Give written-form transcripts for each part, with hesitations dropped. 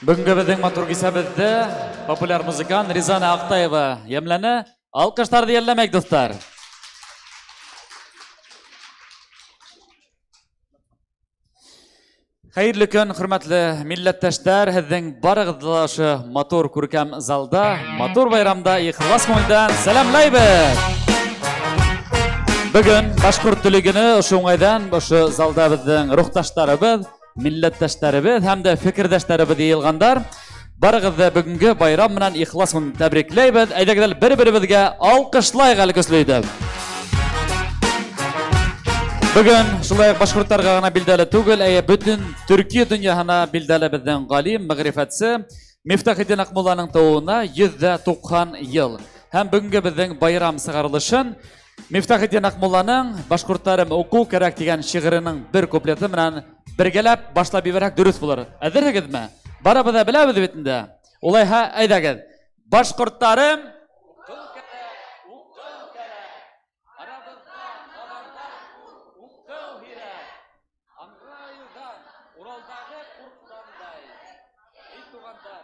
Бөгөнгө беҙҙең матур кисәбеҙҙе популяр музыкант Ризана Аҡтаева йәмләне. Алҡыштарҙы йәлләмәйек, дуҫтар. Хәйерле көн, хөрмәтле милләттәштәр! Һеҙҙең барығыҙҙы ла ошо матур күркәм залда, матур байрамда ихлас күңелдән сәламләйбеҙ! Бөгөн башҡорт теле көнө, ошо уңайҙан ошо залда беҙҙең рухташтарыбыҙ, милләттәштәребеҙ һәм дә фекерҙәштәребеҙ йыйылғандар. Барығыҙҙы бөгөнгө байрам менән ихлас күңелдән тәбрикләйбеҙ. Әйҙәгеҙ әле бер-беребеҙгә алҡышлайыҡ әле көслө итеп. Бөгөн шулай уҡ башҡорттарға ғына билдәле түгел, әйе, бөтөн төрки донъяһына билдәле беҙҙең ғалим, мәғрифәтсе Мифтахетдин Аҡмулланың тыуыуына 190 йыл. Һәм бөгөнгө беҙҙең байрам сығарылышын Мифтахетдин Аҡмулланың Башҡорттарым уҡыу кәрәк тигән шиғырының бер куплеты менән бергәләп башлап ебәрһәк дөрөҫ булыр. Әҙерһегеҙме? Барыбыҙ да беләбеҙ бит инде. Улайһа, әйҙәгеҙ. Башҡорттарым уҡыу кәрәк, уҡыу кәрәк. Арабыҙҙа наҙандар күп, уҡыу һирәк. Аңра айыуҙан, Уралдағы ҡуртҡандай. Эй, туғандар,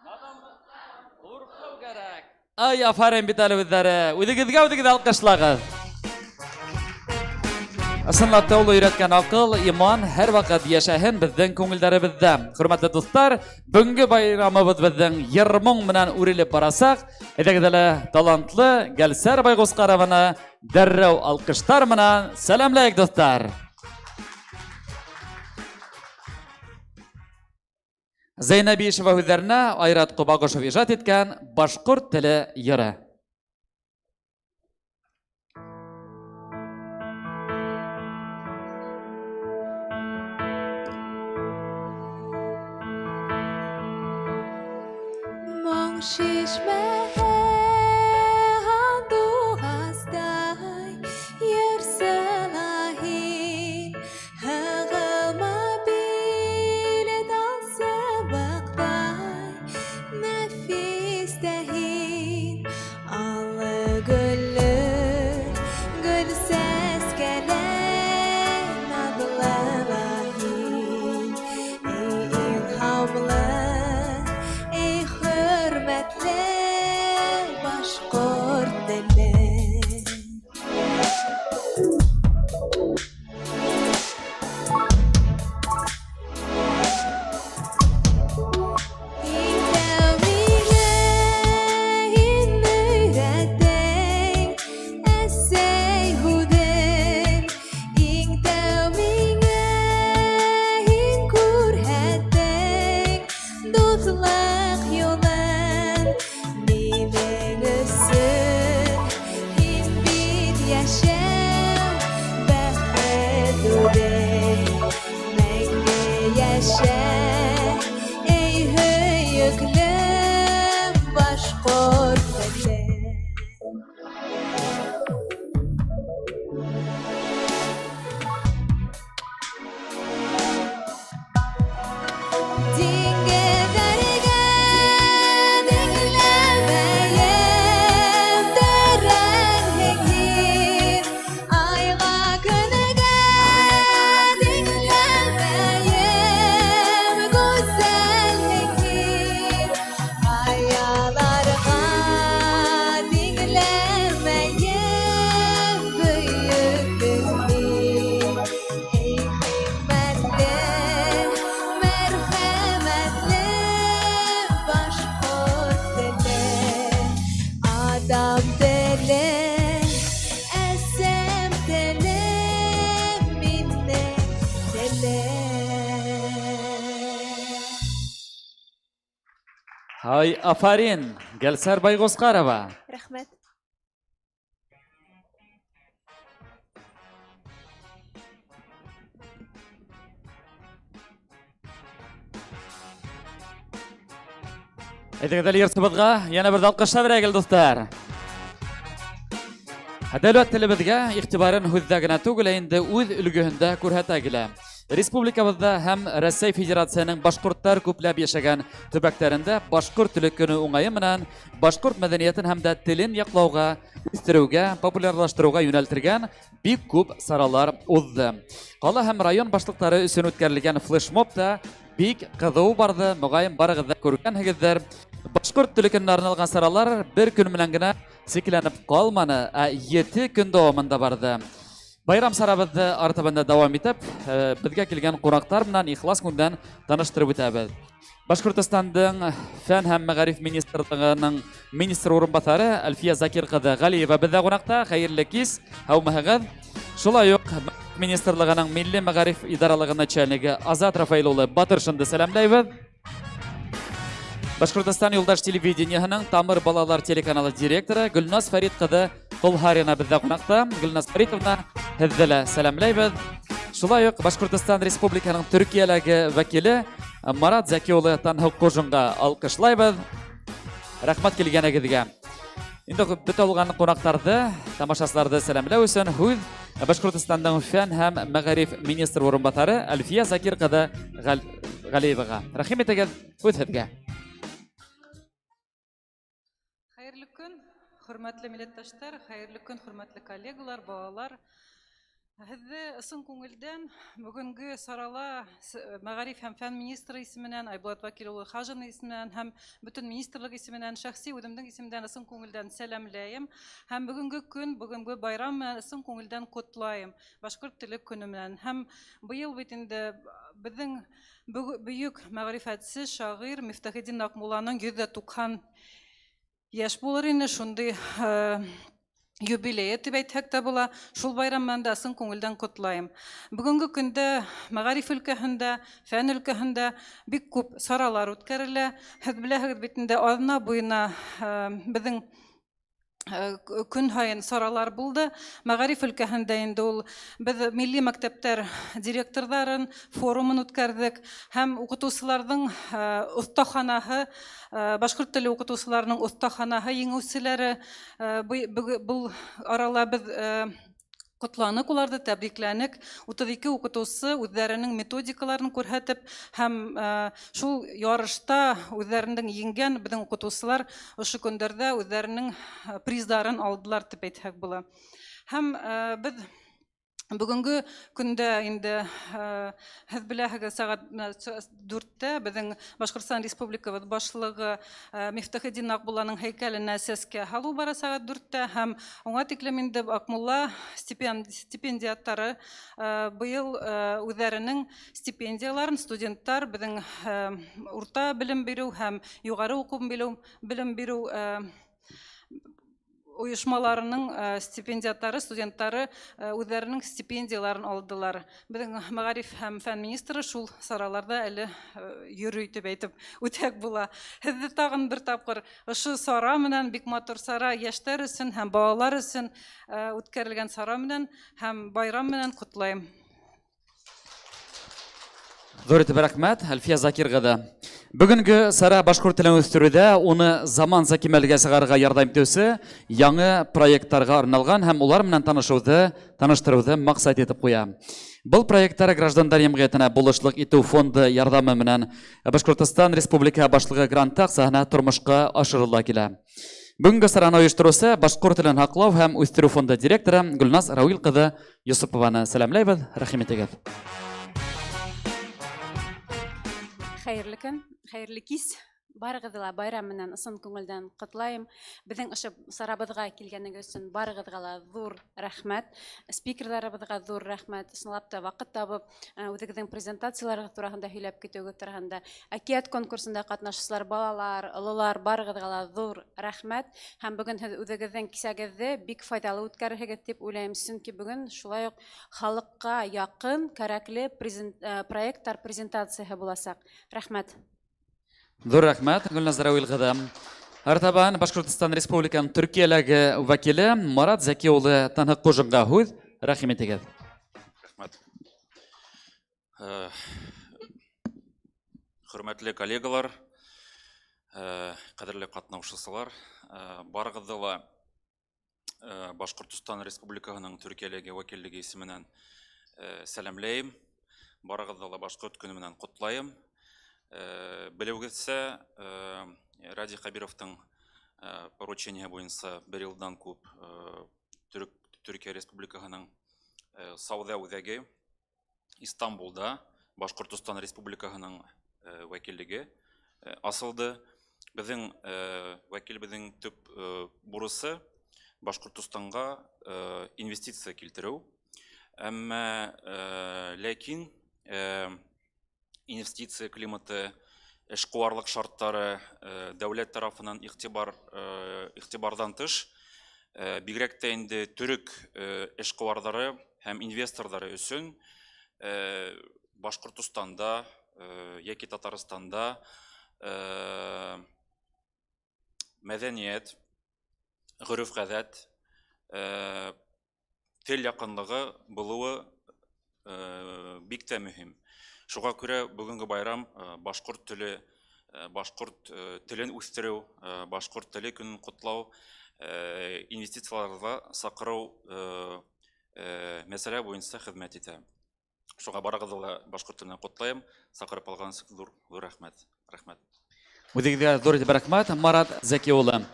наҙанлыҡтан ҡурҡыу кәрәк. Ай, афарин бит әле үҙҙәре. Үҙегеҙгә үҙегеҙ алҡышлағыҙ. Ысынлап та ул өйрәткән аҡыл, иман һәр ваҡыт йәшәһен беҙҙең күңелдәребеҙҙә. Хөрмәтле дуҫтар, бөгөнгө байрамыбыҙ беҙҙең йыр-моң менән үрелеп барасаҡ. Әйҙәгеҙ әле талантлы Гәлсәр Байғусҡарованы дәррәү алҡыштар менән сәләмләйек, дуҫтар. Зәйнәбишева һүҙҙәренә Айрат Ҡобағошов ижад иткән Башҡорт теле йыры. Моң шишмәһе һандуғастай йырсыла һин, Һығылма бил талсыбыҡтай нәфис тә һин, Аллы-гөллө гөл сәскәләй наҙлы ла һин. Эй, илһамлы, эй, хөрмәтле башҡорт теле! Дуҫлыҡ юлын минең өсөн һин бит йәшәү бәхет үҙең мәңге йәшә эй һөйөклөм башҡорт телем. Диңгеҙҙәргә тиңләмәйем, тәрәнһең һин. Айға, көнгә тиңләмәйем, гүзәлһең һин. Аяларға тиңләмәйем, бөйөкһөң һин. Эй, хикмәтле, мәрхәмәтле башҡорт теле, Атам теле, әсәм теле, минең телем. Ай, афарин, Гәлсәр Байғосҡарова. Рәхмәт. Әйҙәгеҙ әле йырсыбыҙға йәнә бер алҡышлап бирәйек, дуҫтар. Дәүләт телебеҙгә иғтибарын һүҙҙә генә түгел, ә инде үҙ өлгөһөндә күрһәтә килә. Республикабыҙҙа һәм Рәсәй Федерацияһының башҡорттар күпләп йәшәгән төбәктәрендә башҡорт теле көнө уңайы менән башҡорт мәҙәниәтен һәм дә телен яҡлауға, үҫтереүгә, популярлаштырыуға йүнәлтелгән бик күп саралар уҙҙы. Ҡала һәм район башлыҡтары өсөн үткәрелгән флешмоб та Бик ҡыҙыу барҙы, моғайын, барығыҙ ҙа күргәнһегеҙҙер. Башҡорт теле көнөнә арналған саралар бер көн менән генә сикләнеп ҡалманы, ә 7 көн дауамында барҙы. Байрам сарабыҙҙы артабан да дауам итеп, беҙгә килгән ҡунаҡтар менән ихлас күңелдән таныштырып үтәбеҙ. Башҡортостандың Фән һәм мәғариф министрлығының министр урынбаҫары Әлфиә Закир ҡыҙы Ғәлиева беҙҙә ҡунаҡта. Хәйерле кис, һаумыһығыҙ. Шулай уҡ министрлығының Милли мәғариф идаралығы начальнигы Азат Рафаил улы Батыршинды сәләмләйбеҙ. Башҡортостан юлдаш телевидениеһының Тамыр балалар телеканалы директоры Гөлназ Фәрит ҡыҙы Ҡолһарина беҙҙә ҡунаҡта. Гөлназ Фәритовна, һеҙҙе лә сәләмләйбеҙ. Шулай уҡ Башҡортостан Республикаһының Төркиәләге вәкиле Марат Зәки улы Танһыҡҡужинға алҡышлайбыҙ. Рәхмәт килгәнегеҙгә. Инде бөтә булған ҡунаҡтарҙы, тамашасыларҙы сәләмләү өсөн һүҙ Башҡортостандың Фән һәм мәғариф министр урынбаҫары Әлфиә Закир ҡыҙы Ғәлиеваға. Рәхим итегеҙ, һүҙ һеҙгә. Хәйерле көн, хөрмәтле милләттәштәр, хәйерле көн, хөрмәтле коллегалар, балалар. Һеҙҙе ысын күңелдән бөгөнгө сарала мәғариф һәм фән министры исеменән, Айбулат Вәкил улы Хажин исеменән һәм бөтөн министрлык исеменән, шәхси үҙемдең исемдән ысын күңелдән сәләмләйем. Һәм бөгөнгө көн, бөгөнгө байрам менән ысын күңелдән ҡотлайым. Башҡорт теле көнө менән. Һәм быйыл бит инде беҙҙең бөйөк мәғрифәтсе, шағир Мифтахетдин Аҡмулланың 190 йәш булыр ине, шундай юбилейы тип әйтһәк тә була. Шул байрам менән дә ысын күңелдән ҡотлайым. Бөгөнгө көндә мәғариф өлкәһендә, фән өлкәһендә бик күп саралар үткәрелә. Һеҙ беләһегеҙ бит инде, аҙна буйына беҙҙең көн һайын саралар булды. Мәғариф өлкәһендә инде ул беҙ милли мәктәптәр директорҙарын форумын үткәрҙек һәм уҡытыусыларҙың оҫтаханаһы, башҡорт теле уҡытыусыларының оҫтаханаһы еңеүселәре был арала беҙ ҡотланыҡ уларҙы, тәбрикләнек. 32 уҡытыусы үҙҙәренең методикаларын күрһәтеп һәм шул ярышта үҙҙәренең еңгән беҙҙең уҡытыусылар ошо көндәрҙә үҙҙәренең приздарын алдылар тип әйтһәк була. Һәм беҙ бөгөнгө көндә инде һеҙ беләһегеҙ, сәғәт 4-тә беҙҙең Башҡортостан Республикабыҙ башлығы Мифтахетдин Аҡмулланың һәйкәленә сәскә һалыу бара сәғәт 4-тә, һәм уңа тиклем инде Аҡмулла стипендиаттары быйыл үҙҙәренең стипендияларын студенттар беҙҙең урта белем биреү һәм юғары уҡыу белем биреү ойошмаларының стипендиаттары, студенттары үҙҙәренең стипендияларын алдылар. Беҙҙең мәғариф һәм фән министры шул сараларҙа әле йөрөй тип әйтеп үтәк була. Һеҙҙе тағын бер тапҡыр ошо сара менән, бик матур сара, йәштәр өсөн һәм балалар өсөн үткәрелгән сара менән һәм байрам менән ҡотлайым. Ҙур итеп рәхмәт, Әлфиә Закир ҡыҙы. Бөгөнгө сара башҡорт телен үҫтереүҙә уны заманса кимәлгә сығарырға ярҙам итеүсе яңы проекттарға арналған һәм улар менән таныштырыуҙы маҡсат итеп ҡуя. Был проекттар граждандар йәмғиәтенә булышлыҡ итеү фонды ярҙамы менән Башҡортостан Республика Башлығы гранты аҡсаһына тормошҡа ашырыла килә. Бөгөнгө сараны ойоштороусы Башҡорт телен һаҡлау һәм үҫтереү фонды директоры Гөлназ Рауил ҡыҙы Йосопованы сәләмләйбеҙ. Рәхим итегеҙ. Хәйерле көн, хәйерле кис. Барығыҙҙы ла байрам менән ысын күңелдән ҡотлайым. Беҙҙең ошо сарабыҙға килгәнегеҙ өсөн барығыҙға ла ҙур рәхмәт. Спикерҙарыбыҙға ҙур рәхмәт. Ысынлап та ваҡыт табып, үҙегеҙҙең презентацияларығыҙ тураһында һөйләп китеүегеҙ тураһында. Әкиәт конкурсында ҡатнашыусылар, балалар, ололар, барығыҙға ла ҙур рәхмәт. Һәм бөгөн һеҙ үҙегеҙҙең кисәгеҙҙе бик файҙалы үткәрерһегеҙ тип уйлайым. Сөнки бөгөн шулай уҡ халыҡҡа яҡын кәрәкле проекттар презентацияһы буласаҡ. Рәхмәт. Ҙур рәхмәт, Гөлназ Рауил ҡыҙы. Артабан Башҡортостан Республиканың Төркиәләге вәкиле Марат Зәки улы Танһыҡҡужинға һүҙ. Рәхим итегеҙ. Рәхмәт. Хөрмәтле коллегалар, ҡәҙерле ҡатнашыусылар, барығыҙҙы ла Башҡортостан Республикаһының Төркиәләге вәкиллеге исеменән сәләмләйем. Барығыҙҙы ла Башҡорт көнө менән ҡотлайым. Белеүегеҙсә, Радий Хабировтың поручение буйынса бер йылдан күп Төркиә Республикаһының сауҙа үҙәге Истанбулда Башҡортостан Республикаһының вәкиллеге асылды. Беҙҙең вәкилебеҙҙең төп бурысы Башҡортостанға инвестиция килтереү. Әммә ләкин инвестиция климаты, эшҡыуарлыҡ шарттары, дәүләт тарафынан иғтибарҙан тыш, бигерәк тә инде төрөк эшҡыуарҙары һәм инвесторҙары өсөн Башҡортостанда йәки Татарстанда мәҙәниәт, ғөрөф-ғәҙәт, тел яҡынлығы булыуы бик тә мөһим. Шуға күрә бөгөнгө байрам башҡорт теле, башҡорт телен үҫтереү, башҡорт теле көнөн ҡотлау, инвестицияларҙы саҡырыу мәсьәлә буйынса хеҙмәт итә. Шуға барығыҙҙы ла башҡорт теленән ҡотлайым, саҡырып алған өсөн ҙур, ҙур рәхмәт. Рәхмәт. Үҙегеҙгә ҙур итеп рәхмәт, Марат Зәки улы.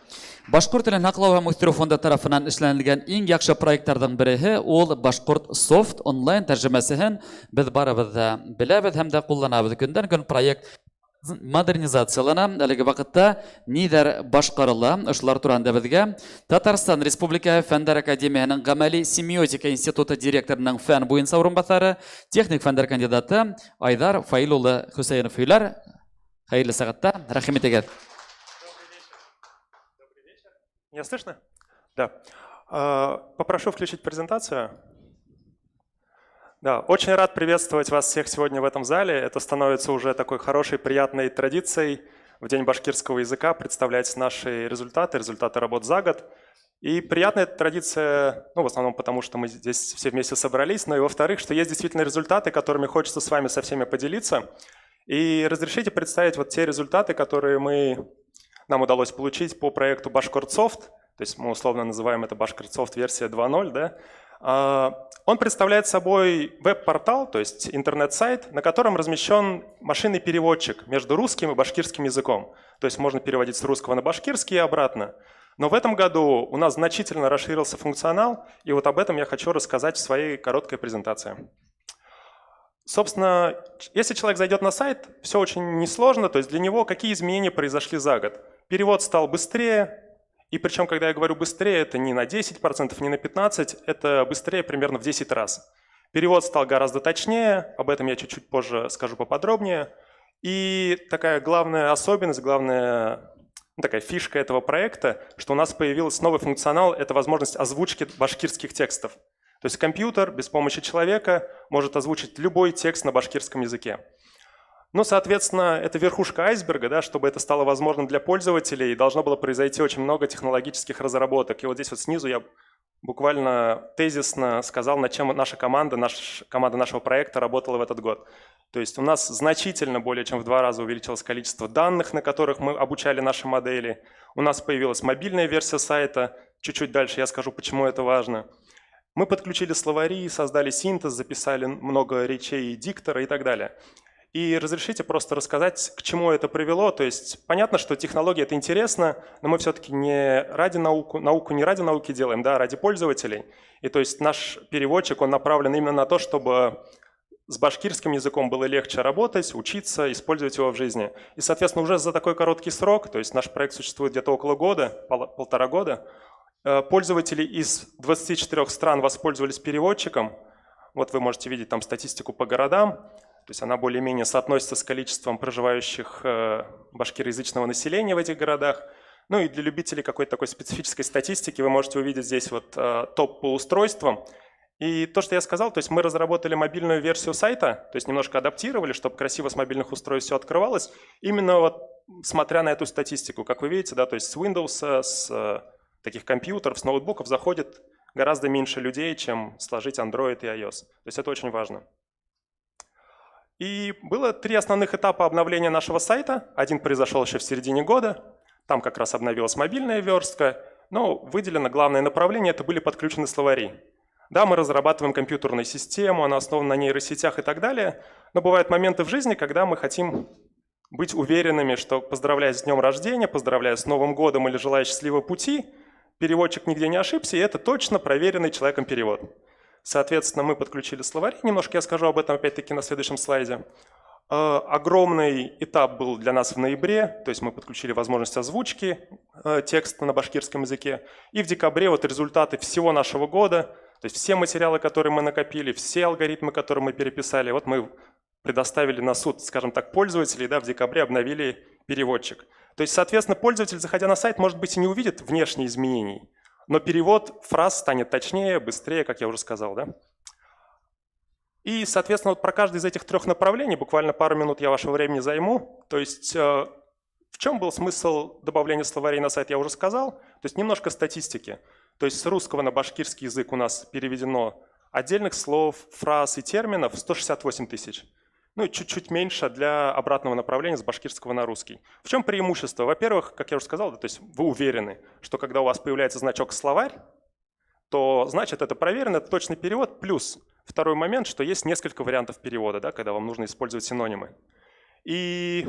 Башҡорт телен һаҡлау һәм үҫтереү фонды тарафынан эшләнелгән иң яҡшы проекттарҙың береһе ул Башҡорт софт онлайн тәржемәсеһен беҙ барыбыҙ ҙа беләбеҙ һәм дә ҡулланабыҙ. Көндән көн проект модернизациялана. Әлеге ваҡытта ниҙәр башҡарыла, ошолар тураһында беҙгә Татарстан Республикаһы Фәндәр Академияһының Ғәмәли семиотика институты директорының фән буйынса урынбаҫары, техник фәндәр кандидаты Айҙар Фаил улы Хөсәйенов һөйләр. Хәйерле сәғәттә, рәхим итегеҙ. Меня слышно? Да. Попрошу включить презентацию. Да, очень рад приветствовать вас всех сегодня в этом зале. Это становится уже такой хорошей, приятной традицией в День башкирского языка представлять наши результаты, результаты работ за год. И приятная традиция, в основном потому, что мы здесь все вместе собрались, но и во-вторых, что есть действительно результаты, которыми хочется с вами со всеми поделиться. И разрешите представить вот те результаты, которые нам удалось получить по проекту Башкортсофт, то есть мы условно называем это Башкортсофт версия 2.0, да? Он представляет собой веб-портал, то есть интернет-сайт, на котором размещен машинный переводчик между русским и башкирским языком. То есть можно переводить с русского на башкирский и обратно. Но в этом году у нас значительно расширился функционал, и вот об этом я хочу рассказать в своей короткой презентации. Собственно, если человек зайдет на сайт, все очень несложно, то есть для него какие изменения произошли за год? Перевод стал быстрее, и причем, когда я говорю быстрее, это не на 10%, не на 15%, это быстрее примерно в 10 раз. Перевод стал гораздо точнее, об этом я чуть-чуть позже скажу поподробнее. И такая главная особенность, главная, ну, такая фишка этого проекта, что у нас появился новый функционал, это возможность озвучки башкирских текстов. То есть компьютер без помощи человека может озвучить любой текст на башкирском языке. Ну, соответственно, это верхушка айсберга, да, чтобы это стало возможным для пользователей, должно было произойти очень много технологических разработок. И вот здесь вот снизу я буквально тезисно сказал, над чем наша команда нашего проекта работала в этот год. То есть у нас значительно более чем в 2 раза увеличилось количество данных, на которых мы обучали наши модели. У нас появилась мобильная версия сайта. Чуть-чуть дальше я скажу, почему это важно. Мы подключили словари, создали синтез, записали много речей диктора и так далее. И разрешите просто рассказать, к чему это привело. То есть понятно, что технология — это интересно, но мы все-таки не ради науку, науку не ради науки делаем, да, а ради пользователей. И то есть наш переводчик, он направлен именно на то, чтобы с башкирским языком было легче работать, учиться, использовать его в жизни. И, соответственно, уже за такой короткий срок, то есть наш проект существует где-то около года, полтора года, пользователи из 24 стран воспользовались переводчиком. Вот вы можете видеть там статистику по городам. То есть она более-менее соотносится с количеством проживающих башкироязычного населения в этих городах. Ну и для любителей какой-то такой специфической статистики вы можете увидеть здесь вот топ по устройствам. И то, что я сказал, то есть мы разработали мобильную версию сайта, то есть немножко адаптировали, чтобы красиво с мобильных устройств все открывалось, именно вот смотря на эту статистику, как вы видите, да, то есть с Windows, с таких компьютеров, с ноутбуков заходит гораздо меньше людей, чем сложить Android и iOS. То есть это очень важно. И было 3 основных этапа обновления нашего сайта. Один произошел еще в середине года. Там как раз обновилась мобильная верстка. Но выделено главное направление – это были подключены словари. Да, мы разрабатываем компьютерную систему, она основана на нейросетях и так далее. Но бывают моменты в жизни, когда мы хотим быть уверенными, что, поздравляя с днем рождения, поздравляя с Новым годом или желая счастливого пути, переводчик нигде не ошибся, и это точно проверенный человеком перевод. Соответственно, мы подключили словари. Немножко я скажу об этом опять-таки на следующем слайде. Огромный этап был для нас в ноябре, то есть мы подключили возможность озвучки текста на башкирском языке. И в декабре вот результаты всего нашего года, то есть все материалы, которые мы накопили, все алгоритмы, которые мы переписали, вот мы предоставили на суд, скажем так, пользователей, да, в декабре обновили переводчик. То есть, соответственно, пользователь, заходя на сайт, может быть, и не увидит внешних изменений, но перевод фраз станет точнее, быстрее, как я уже сказал. Да? И, соответственно, вот про каждое из этих трех направлений буквально пару минут я вашего времени займу. То есть в чем был смысл добавления словарей на сайт, я уже сказал. То есть немножко статистики. То есть с русского на башкирский язык у нас переведено отдельных слов, фраз и терминов 168 тысяч. Ну и чуть-чуть меньше для обратного направления с башкирского на русский. В чем преимущество? Во-первых, как я уже сказал, да, то есть вы уверены, что когда у вас появляется значок «словарь», то значит, это проверено, это точный перевод. Плюс второй момент, что есть несколько вариантов перевода, да, когда вам нужно использовать синонимы. И,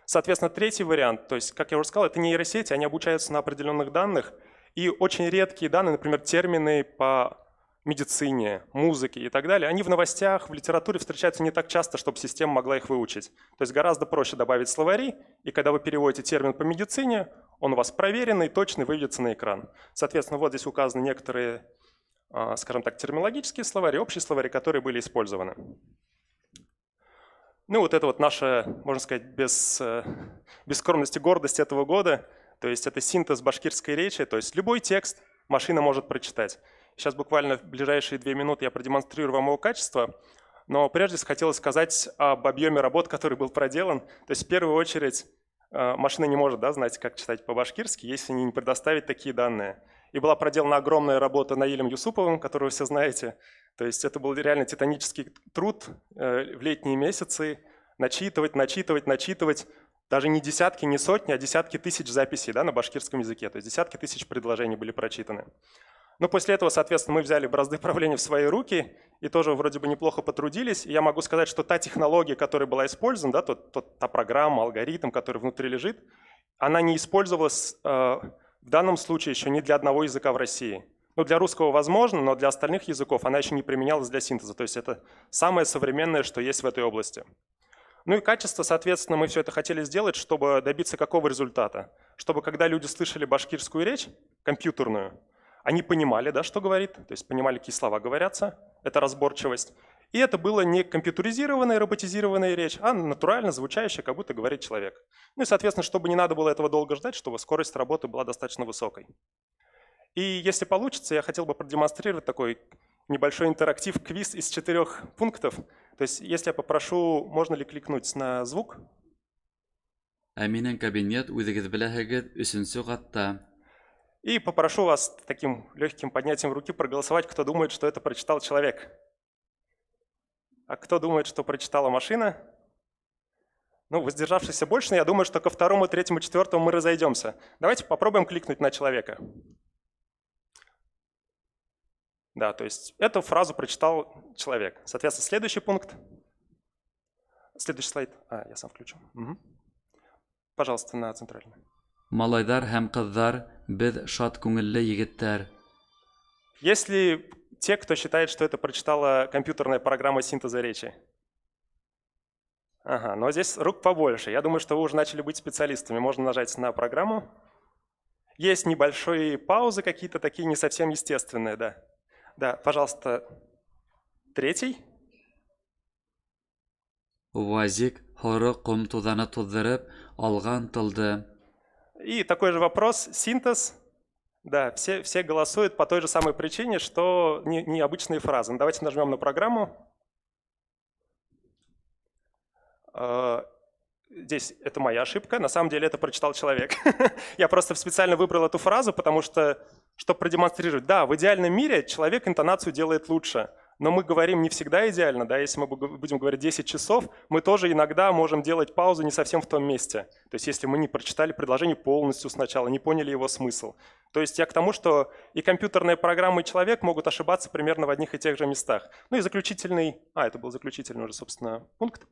соответственно, третий вариант, то есть, как я уже сказал, это нейросети, они обучаются на определенных данных, и очень редкие данные, например, термины по медицине, музыке и так далее, они в новостях, в литературе встречаются не так часто, чтобы система могла их выучить. То есть гораздо проще добавить словари, и когда вы переводите термин по медицине, он у вас проверенный, точный, выведется на экран. Соответственно, вот здесь указаны некоторые, скажем так, терминологические словари, общие словари, которые были использованы. Ну вот это вот наша, можно сказать, без скромности гордость этого года. То есть это синтез башкирской речи, то есть любой текст машина может прочитать. Сейчас буквально в ближайшие 2 минуты я продемонстрирую вам его качество, но прежде хотелось сказать об объеме работ, который был проделан. То есть в первую очередь машина не может, да, знать, как читать по-башкирски, если не предоставить такие данные. И была проделана огромная работа Наилем Юсуповым, которого все знаете. То есть это был реально титанический труд в летние месяцы начитывать, начитывать, начитывать даже не десятки, не сотни, а десятки тысяч записей, да, на башкирском языке. То есть десятки тысяч предложений были прочитаны. Но после этого, соответственно, мы взяли бразды правления в свои руки и тоже вроде бы неплохо потрудились. И я могу сказать, что та технология, которая была использована, да, та программа, алгоритм, который внутри лежит, она не использовалась в данном случае еще ни для одного языка в России. Ну, для русского возможно, но для остальных языков она еще не применялась для синтеза. То есть это самое современное, что есть в этой области. Ну и качество, соответственно, мы все это хотели сделать, чтобы добиться какого результата? Чтобы, когда люди слышали башкирскую речь, компьютерную, они понимали, да, что говорит, то есть понимали, какие слова говорятся, это разборчивость. И это было не компьютеризированная, роботизированная речь, а натурально звучащая, как будто говорит человек. Ну и, соответственно, чтобы не надо было этого долго ждать, чтобы скорость работы была достаточно высокой. И если получится, я хотел бы продемонстрировать такой небольшой интерактив, квиз из четырех пунктов. То есть если я попрошу, можно ли кликнуть на звук? Ә минең кабинет, үҙегеҙ беләһегеҙ, өсөнсө ҡатта. И попрошу вас таким легким поднятием руки проголосовать, кто думает, что это прочитал человек. А кто думает, что прочитала машина? Ну, воздержавшихся больше, но я думаю, что ко второму, третьему, четвертому мы разойдемся. Давайте попробуем кликнуть на человека. Да, то есть эту фразу прочитал человек. Соответственно, следующий пункт. Следующий слайд. А, я сам включу. Угу. Пожалуйста, на центральный. Малайҙар һәм ҡыҙҙар, беҙ шат күңелле егеттәр. Есть ли те, кто считает, что это прочитала компьютерная программа синтеза речи? Ага, но здесь рук побольше. Я думаю, что вы уже начали быть специалистами. Можно нажать на программу. Есть небольшие паузы какие-то такие не совсем естественные, да. Да, пожалуйста, третий. УАЗик һоро ҡом туҙаны туҙҙырып алға ынтылды. И такой же вопрос, синтез. Да, все голосуют по той же самой причине, что необычные фразы. Ну, давайте нажмем на программу. Здесь это моя ошибка, на самом деле это прочитал человек. Я просто специально выбрал эту фразу, потому что, чтобы продемонстрировать, да, в идеальном мире человек интонацию делает лучше, но мы говорим не всегда идеально, да, если мы будем говорить 10 часов, мы тоже иногда можем делать паузу не совсем в том месте. То есть если мы не прочитали предложение полностью сначала, не поняли его смысл. То есть я к тому, что и компьютерная программа, и человек могут ошибаться примерно в одних и тех же местах. Ну и заключительный, это был заключительный уже, собственно, пункт.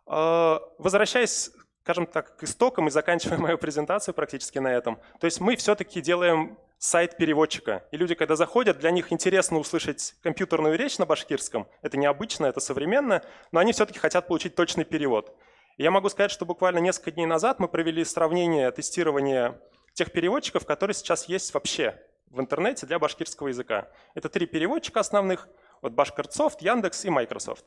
Возвращаясь, скажем так, к истокам и заканчивая мою презентацию практически на этом, то есть мы все-таки делаем сайт переводчика. И люди, когда заходят, для них интересно услышать компьютерную речь на башкирском. Это необычно, это современно, но они все-таки хотят получить точный перевод. И я могу сказать, что буквально несколько дней назад мы провели сравнение, тестирование тех переводчиков, которые сейчас есть вообще в интернете для башкирского языка. Это три переводчика основных, вот Башкортсофт, Яндекс и Microsoft.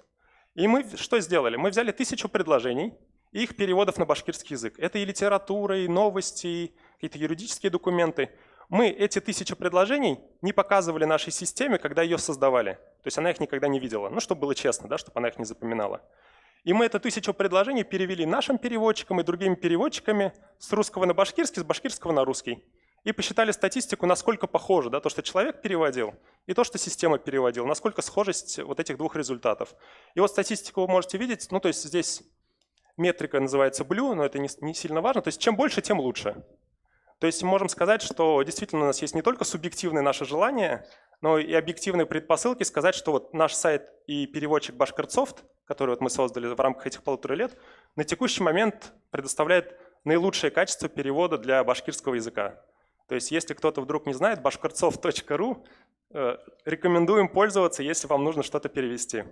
И мы что сделали? Мы взяли 1000 предложений и их переводов на башкирский язык. Это и литература, и новости, и какие-то юридические документы. Мы эти 1000 предложений не показывали нашей системе, когда ее создавали. То есть она их никогда не видела. Ну, чтобы было честно, да, чтобы она их не запоминала. И мы это 1000 предложений перевели нашим переводчикам и другими переводчиками с русского на башкирский, с башкирского на русский. И посчитали статистику, насколько похоже, да, то, что человек переводил, и то, что система переводила, насколько схожесть вот этих двух результатов. И вот статистику вы можете видеть, ну, то есть здесь метрика называется BLEU, но это не сильно важно. То есть чем больше, тем лучше. То есть мы можем сказать, что действительно у нас есть не только субъективные наши желания, но и объективные предпосылки сказать, что вот наш сайт и переводчик Башкортсофт, который вот мы создали в рамках этих 1,5 лет, на текущий момент предоставляет наилучшее качество перевода для башкирского языка. То есть если кто-то вдруг не знает, bashkortsoft.ru, рекомендуем пользоваться, если вам нужно что-то перевести.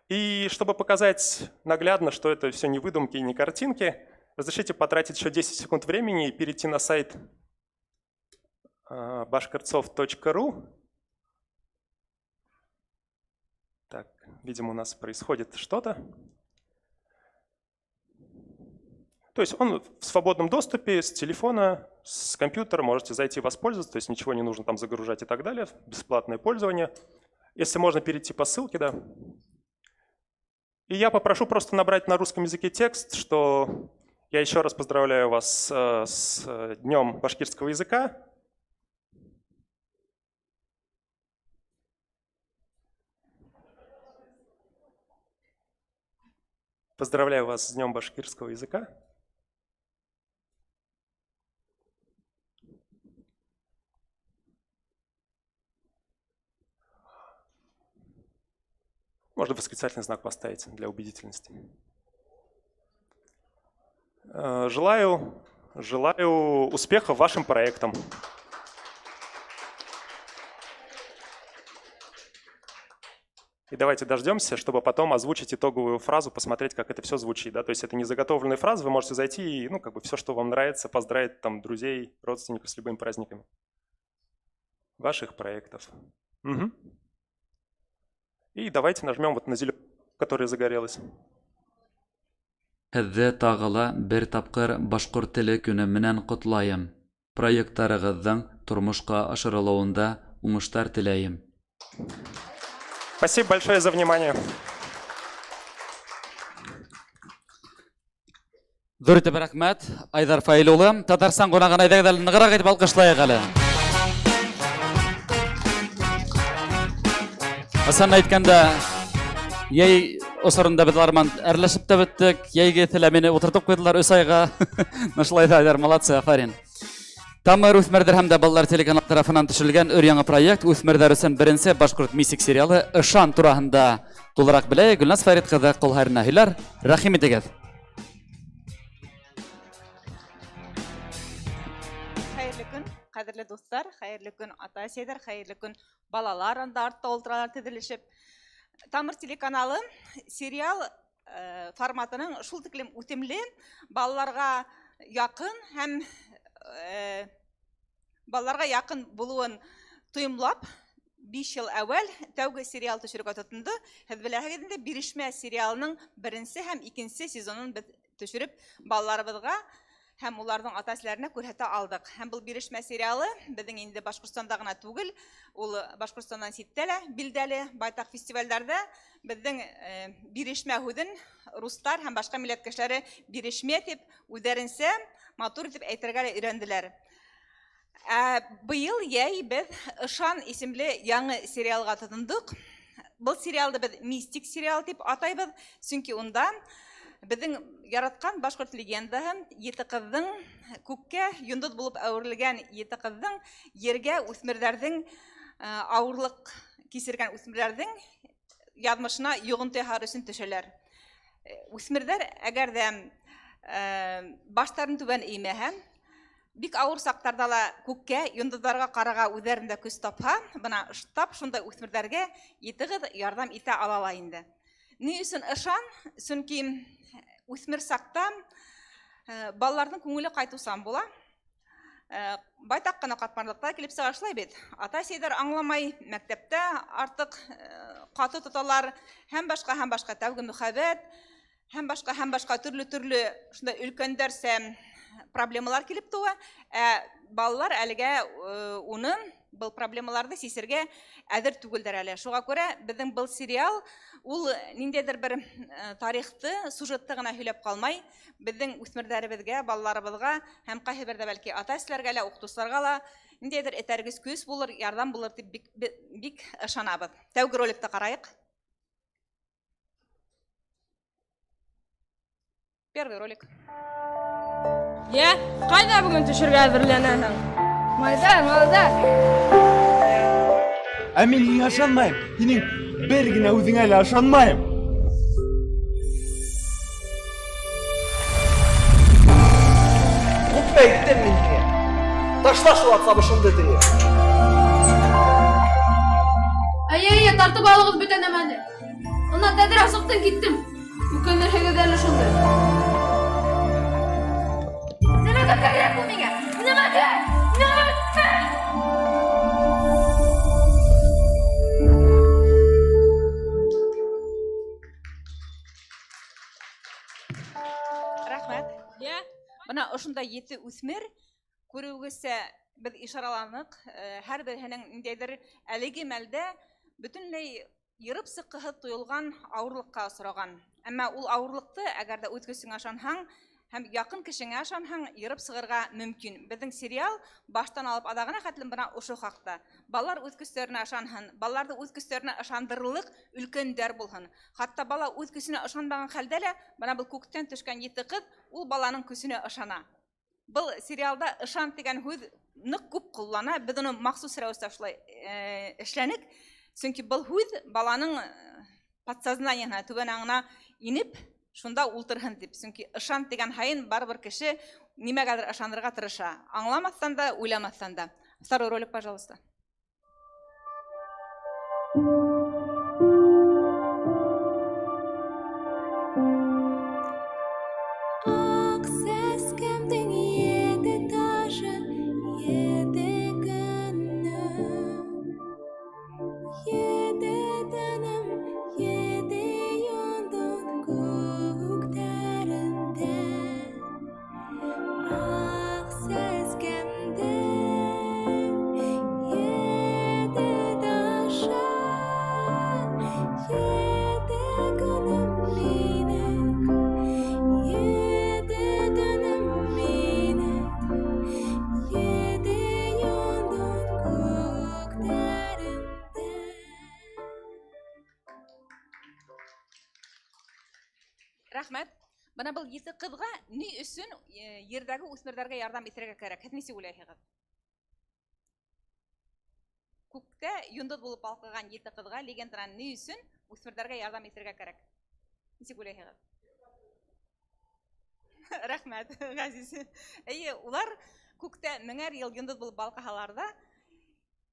И чтобы показать наглядно, что это все не выдумки и не картинки, разрешите потратить еще 10 секунд времени и перейти на сайт bashkortsoft.ru. Так, видимо, у нас происходит что-то. То есть он в свободном доступе с телефона, с компьютера, можете зайти и воспользоваться, то есть ничего не нужно там загружать и так далее, бесплатное пользование. Если можно перейти по ссылке, да. И я попрошу просто набрать на русском языке текст, что я еще раз поздравляю вас с Днем башкирского языка. Поздравляю вас с Днем башкирского языка. Можно восклицательный знак поставить для убедительности. Желаю успеха вашим проектам. И давайте дождемся, чтобы потом озвучить итоговую фразу, посмотреть, как это все звучит. Да? То есть это не заготовленные фразы, вы можете зайти и, ну, как бы все, что вам нравится, поздравить там друзей, родственников с любыми праздниками ваших проектов. Угу. И давайте нажмем вот на зеленую, которая загорелась. Һеҙҙе тағы ла бер тапҡыр башҡорт теле көнө менән ҡотлайым. Проекттарығыҙҙың тормошҡа ашырылыуында уңыштар теләйем. Спасибо большое за внимание. Ҙур итеп рәхмәт, Айҙар Фаил улы. Татарстан ҡунағын әйҙәгеҙ әле нығыраҡ итеп алҡышлайыҡ әле. Асан әйткәндә, йәй осорында беҙ улар менән әрләшеп тә бөттөк. Йәйге эҫелә мине ултыртып ҡуйҙылар 3 айға. Шулай ҙа, Айҙар, молодцы, афарин. Тамыр үҫмерҙәр һәм дә балалар телеканал тарафынан төшөрөлгән өр-яңы проект үҫмерҙәр өсөн беренсе башҡорт мистик сериалы Ышан тураһында тулыраҡ беләйек. Гөлназ Фәрит ҡыҙы Ҡолһарина һөйләр. Рәхим итегеҙ. Хәйерле көн, ҡәҙерле дуҫтар, хәйерле көн, ата-әсәйҙәр, хәйерле көн, балалар анда артта ултыралар теҙелешеп. Тамыр телеканалы сериал форматының шул тиклем үтемле, балаларға яҡын һәм балаларға яҡын булыуын тойомлап, 5 йыл әүәл тәүге сериал төшөрөргә тотондо. Һеҙ беләһегеҙ инде, Бирешмә сериалының беренсе һәм икенсе сезонын беҙ төшөрөп балаларыбыҙға һәм уларҙың ата-әсәләренә күрһәтә алдыҡ. Һәм был Бирешмә сериалы беҙҙең инде Башҡортостанда ғына түгел, ул Башҡортостандан ситтә лә билдәле байтаҡ фестивалдәрҙә беҙҙең бирешмә һүҙен рустар һәм башҡа милләт кешеләре бирешмә тип үҙҙәренсә матур итеп әйтергә лә өйрәнделәр. Быйыл йәй беҙ Ышан исемле яңы сериалға тотондоҡ. Был сериалды беҙ мистик сериал тип атайбыҙ, сөнки унда беҙҙең яратҡан башҡорт легендаһы ете ҡыҙҙың күккә йондоҙ булып әүерелгән ете ҡыҙҙың ергә үҫмерҙәрҙең, ауырлыҡ кисергән үҫмерҙәрҙең яҙмышына йоғонто яһар өсөн төшәләр. Үҫмерҙәр әгәр ҙә баштарын түбән эймәһә, Бик ауыр саҡтарҙа ла күккә, йондоҙҙарға ҡарарға үҙҙәрендә көс тапһа, бына тап шундай үҫмерҙәргә етегеҙ ярҙам итә ала ла инде. Ни өсөн ышан? Сөнки үҫмер саҡта балаларҙың күңеле ҡайтыусан була. Байтаҡ ҡына ҡатмарлыҡтар килеп сыға шулай бит. Ата-әсәйҙәр аңламай, мәктәптә артыҡ ҡаты тоталар, һәм башҡа, һәм башҡа тәүге мөхәббәт, һәм башҡа, һәм башҡа төрлө-төрлө шундай өлкәндәрсә проблемалар килеп тыуа. Ә балалар әлегә уны, был проблемаларҙы сисергә әҙер түгелдәр әле. Шуға күрә беҙҙең был сериал ул ниндәйҙер бер тарихты, сюжетты ғына һөйләп ҡалмай, беҙҙең үҫмерҙәребеҙгә, балаларыбыҙға һәм ҡайһы берҙә бәлки ата-әсәләргә лә, уҡытыусыларға ла ниндәйҙер этәргес көс булыр, ярҙам булыр тип бик, бик ышанабыҙ. Тәүге роликты ҡарайыҡ. Первый ролик. Йә, ҡайҙа бөгөн төшөргә әҙерләнәһең? Майҙар, малайҙар. Ә мин һиңә ышанмайым. Һинең бер генә үҙеңә лә ышанмайым. Күпме әйттем мин һиңә. Ташла шул ат сабышыңды тиеп. Әйе, әйе, тартып алығыҙ бөтә нәмәне. Ана тәҙрә сыҡтым киттем. Үкенерһегеҙ әле шунда. Нимәгә кәрәк ул миңә? Нимәгә? Нимәгә? Рәхмәт. Йә. Бына ошондай ете үҫмер күреүегеҙсә беҙ ишараланыҡ, һәр береһенең ниндәйҙер әлеге мәлдә бөтөнләй йырып сыҡҡыһыҙ тойолған ауырлыҡҡа осраған. Әммә ул ауырлыҡты әгәр ҙә үҙ көсөңә ышанһаң һәм яҡын кешеңә ышанһаң, йырып сығырға мөмкин. Беҙҙең сериал баштан алып аҙағына хәтлем бына ошо хаҡта. Балалар үҙ көстәренә ышанһын, балаларҙы үҙ көстәренә ышандырырлыҡ өлкәндәр булһын. Хатта бала үҙ көсөнә ышанмаған хәлдә лә, бына был күктән төшкән ете ҡыҙ ул баланың көсөнә ышана. Был сериалда ышан тигән һүҙ ныҡ күп ҡуллана. Беҙ уны махсус рәүештә шулай эшләнек. Сөнки был һүҙ баланың подсознаниеһына, түбән аңына инеп, шунда ултырһын тип. Сөнки ышан тигән һайын барыбер кеше нимәгәлер ышанырға тырыша. Аңламаҫтан да, уйламаҫтан да. Второй ролик, пожалуйста. Аҡ сәскәмдең ете ташы, ете көнө. Ете төнөм, ете йондоҙ күктәрендә. Аҡ сәскәмдең ете ташы, ете көнөм минең, ете төнөм минең, ете йондоҙ күктәрендә. Рәхмәт. Бына был ете ҡыҙға ни өсөн ерҙәге үҫмерҙәргә ярҙам итергә кәрәк? Һеҙ нисек уйлайһығыҙ? Күктә йондоҙ булып балҡыған ете ҡыҙға легенданан ни өсөн үҫмерҙәргә ярҙам итергә кәрәк? Нисек уйлайһығыҙ? Рәхмәт, Ғәзиз. Эйе, улар күктә меңәр йыл йондоҙ булып балҡыһалар ҙа,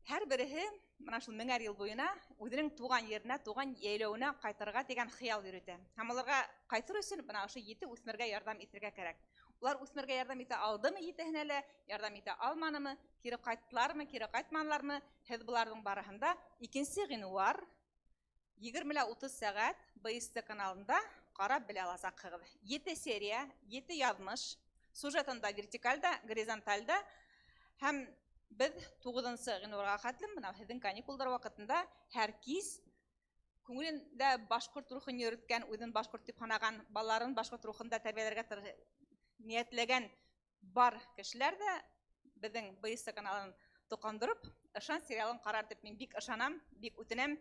һәр береһе бына шул меңәр йыл буйына үҙенең тыуған еренә, тыуған йәйләүенә ҡайтырға тигән хыял йөрөтә. Һәм уларға ҡайтыр өсөн бына ошо ете үҫмергә ярҙам итергә кәрәк. Улар үҫмергә ярҙам итә алдымы етеһенә лә, ярҙам итә алманымы, кире ҡайттылармы, кире ҡайтманылармы, һеҙ быларҙың барыһында икенсе ғинуар егерме лә утыҙ сәғәт БСТ каналында ҡарап белә аласаҡһығыҙ. Ете серия, ете яҙмыш, сюжетында вертикаль да, горизонталь да, һәм беҙ туғыҙынсы ғинуарға хәтлем бына һеҙҙең каникулдар ваҡытында һәр кис күңелендә башҡорт рухын йөрөткән, үҙен башҡорт тип һанаған, балаларын башҡорт рухында тәрбиәләргә ниәтләгән бар кешеләр ҙә беҙҙең БСТ каналын тоҡандырып, Ышан сериалын ҡарар тип мин бик ышанам, бик үтенәм.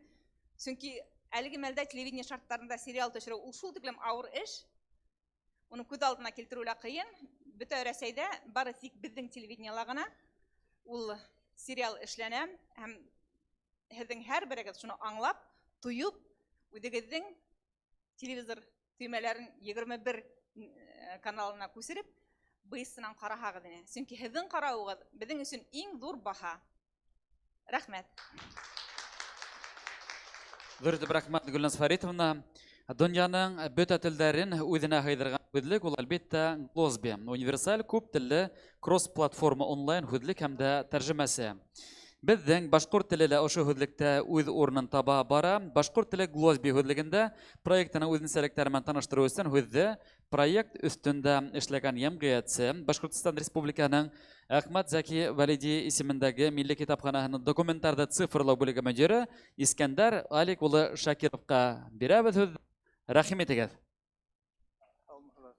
Сөнки әлеге мәлдә телевидение шарттарында сериал төшөрөү ул шул тиклем ауыр эш. Уны күҙ алдына килтереү лә ҡыйын. Бөтә Рәсәйҙә бары тик беҙҙең телевидениела ғына ул сериал эшләнә һәм һеҙҙең һәр берегеҙ шуны аңлап, тойоп, үҙегеҙҙең телевизор төймәләрен егерме бер каналына күсереп, быйысынан ҡараһағыҙ ине. Сөнки һеҙҙең ҡарауығыҙ беҙҙең өсөн иң ҙур баһа. Рәхмәт. Ҙур итеп рәхмәт, Гөлназ Фәритовна. Донъяның бөтә телдәрен үҙенә һыйҙырған һүҙлек ул, әлбиттә, Глосби. Универсаль күп телле кросс-платформа онлайн һүҙлек һәм дә тәржемәсе. Беҙҙең башҡорт теле лә ошо һүҙлектә үҙ урынын таба бара. Башҡорт теле Глосби һүҙлегендә проектының үҙенсәлектәре менән таныштырыу өсөн һүҙҙе проект өҫтөндә эшләгән йәмғиәтсе, Башҡортостан Республикаһының Әхмәт Зәки Вәлиди исемендәге Милли китапханаһының документтарҙы цифрлау бүлеге мөдире Искәндәр Алик улы Шакировҡа бирәбеҙ һүҙ. Рәхим итегеҙ.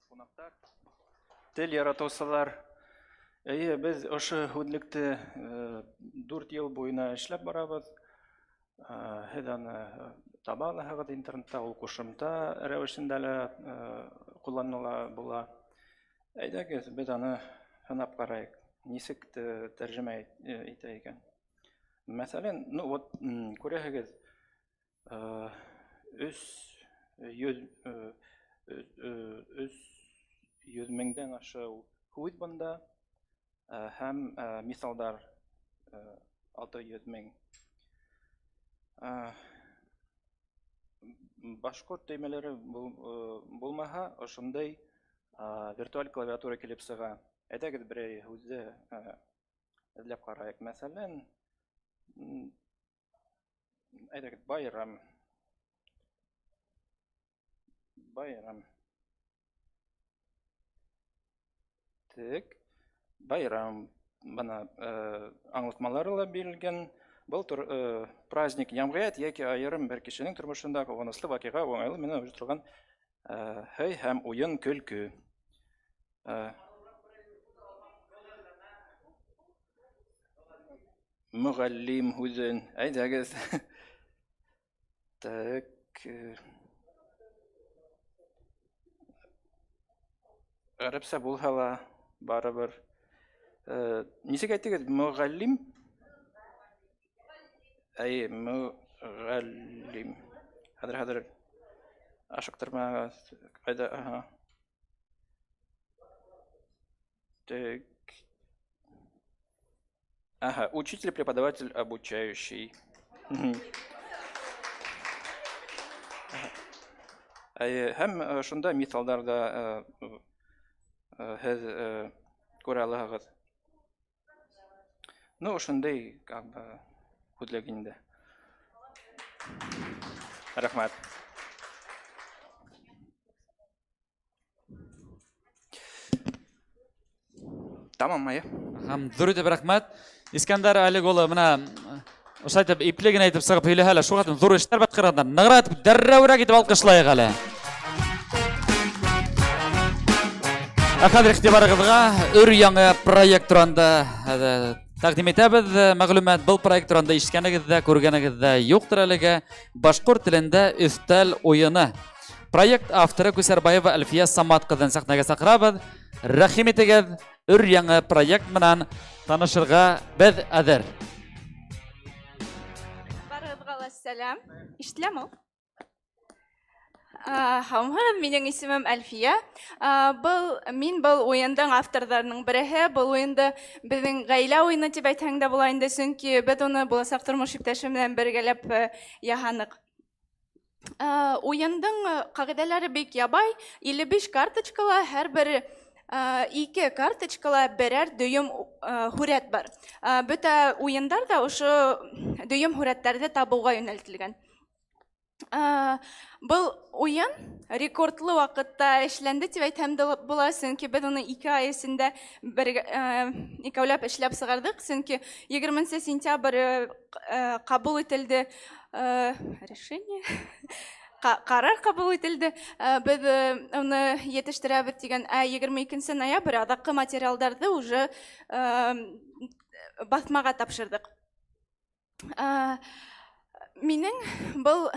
Ҡунаҡтар, тел яратыусылар. Эйе, беҙ ошо һүҙлекте 4 йыл буйына эшләп барабыҙ. Һеҙ аны таба алаһығыҙ интернетта, ул ҡушымта рәүешендә лә ҡулланыла була. Әйҙәгеҙ, беҙ аны һынап ҡарайыҡ, нисек тәржемә итә икән. Мәҫәлән, ну вот, күрәһегеҙ, 300 меңдән ашыу һүҙ бында, һәм миҫалдар 600 мең. Башҡорт төймәләре булмаһа, ошондай виртуаль клавиатура килеп сыға. Әйҙәгеҙ берәй һүҙҙе эҙләп ҡарайыҡ. Мәҫәлән, әйҙәгеҙ байрам. Байрам. Тек байрам. Бына аңлатмалары ла бирелгән. Был праздник йәмғиәт йәки айырым бер кешенең тормошонда ҡыуаныслы ваҡиға уңайлы менән ойошторолған һый һәм уйын көлкө. Мөғәллим һүҙен әйҙәгеҙ. Так. Ғәрәпсә булһа ла барыбер. Нисек әйтегеҙ, мөғәллим? Әйе, мөғәллим. Хәҙер, хәҙер. Ашыҡтырмағыҙ. Ҡайҙа, аһа. Так. Ага, учитель, преподаватель, обучающий. Әйе, һәм шунда миҫалдар да һеҙ күрә алаһығыҙ. Ну, ошондай, как бы, һүҙлек инде. Рәхмәт. Тамам, Майя. Һәм ҙур итеп рәхмәт. Искәндәр Алик улы, бына ошолай итеп ипле генә итеп сығып һөйләһә лә, шуға ҙур эштәр башҡарғандар. Нығыраҡ итеп, дәррәүерәк итеп алҡышлайыҡ әле. Ә хәҙер иғтибарығыҙға өр яңы проект турында тәҡдим итәбеҙ. Мәғлүмәт был проект турында ишеткәнегеҙ ҙә, күргәнегеҙ ҙә юҡтыр әлегә. Башҡорт телендә өҫтәл уйыны. Проект авторы Күсәрбаева Әлфиә Самат ҡыҙын сәхнәгә саҡырабыҙ. Рәхим итегеҙ, өр яңы проект менән танышырға беҙ әҙер. Барығыҙға ла сәләм. Ишетеләме ул? Һаумыһығыҙ, минең исемем Әлфиә. Мин был уйындың авторҙарының береһе. Был уйынды беҙҙең ғаилә уйыны тип әйтһәң дә була инде, сөнки беҙ уны буласаҡ тормош иптәше менән бергәләп яһаныҡ. Уйындың ҡағиҙәләре бик ябай. Илле биш карточкала, һәр бер ике карточкала берәр дөйөм һүрәт бар. Бөтә уйындар ҙа ошо дөйөм һүрәттәрҙе табыуға йүнәлтелгән. Был уйын рекордлы ваҡытта эшләнде тип әйтһәм дә була, сөнки беҙ уны 2 ай эсендә икәүләп эшләп сығарҙыҡ, сөнки егерменсе сентябрь ҡабул ителде решение, ҡарар ҡабул ителде. Беҙ уны етештерәбеҙ тигән, ә егерме икенсе ноябрь аҙаҡҡы материалдарҙы уже баҫмаға тапшырҙыҡ. Минең был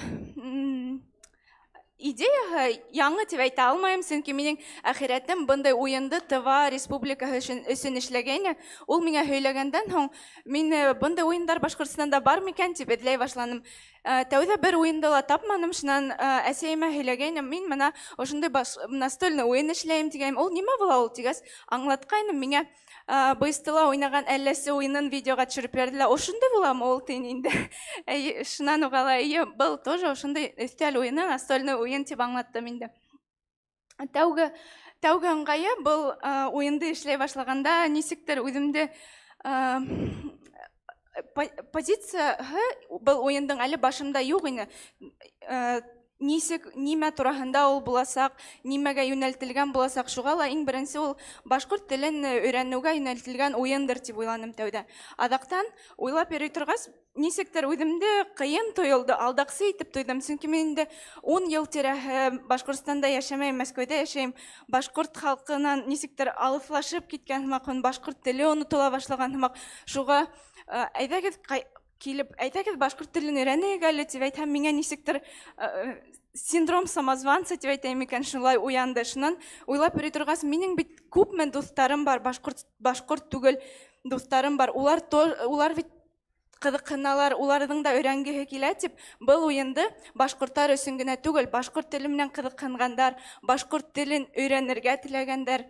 Идеяһы яңы тип әйтә алмайым, сөнки минең әхирәтем бындай уйынды Тыва республикаһы өчен, өчен эшләгәйне. Ул миңа һөйләгәндән һуң, мин э, бындай уйындар Башкортстанда бар микән дип эҙләй башланым. Э, тәүҙә бер уйынды ла тапманым, шунан э, әсәйемә һөйләгәйнем, мин мына ошондай настольный уйын эшләйем тигәйнем. Ул нимә була ул тигәс, аңлатҡайным миңә. БСТла уйнаған әлләсе уйынын видеоға төшөрөп бирҙеләр. Ошондай буламы ул тин инде. Әй, шунан уға ла, эйе, был тоже ошондай өҫтәл уйыны, настольный уйын тип аңлаттым инде. Тәүге тәүге ыңғайы был уйынды эшләй башлағанда нисектер үҙемде позицияһы был уйындың әле башымда юҡ ине. Нисек, нимә тураһында ул буласаҡ, нимәгә йүнәлтелгән буласаҡ, шуға ла иң беренсе ул башҡорт телен өйрәнеүгә йүнәлтелгән уйындыр тип уйланым тәүҙә. Аҙаҡтан уйлап йөрөй торғас, нисектер үҙемде ҡыйын тойолдо, алдаҡсы итеп тойҙом, сөнки мин инде 10 йыл тирәһе Башҡортостанда йәшәмәйем, Мәскәүҙә йәшәйем. Башҡорт халҡынан нисектер алыҫлашып киткән һымаҡ, башҡорт теле онотола башлаған һымаҡ. Шуға әйҙәгеҙ килеп, әйҙәгеҙ башҡорт телен өйрәнәйек әле тип әйтһәм, миңә нисектер синдром самозванца тип әйтәйем икән, шулай уянды. Шунан уйлап йөрөй торғас, минең бит күпме дуҫтарым бар, башҡорт, башҡорт түгел дуҫтарым бар. Улар улар бит ҡыҙыҡһыналар, уларҙың да өйрәнгеһе килә тип, был уйынды башҡорттар өсөн генә түгел, башҡорт теле менән ҡыҙыҡһынғандар, башҡорт телен өйрәнергә теләгәндәр,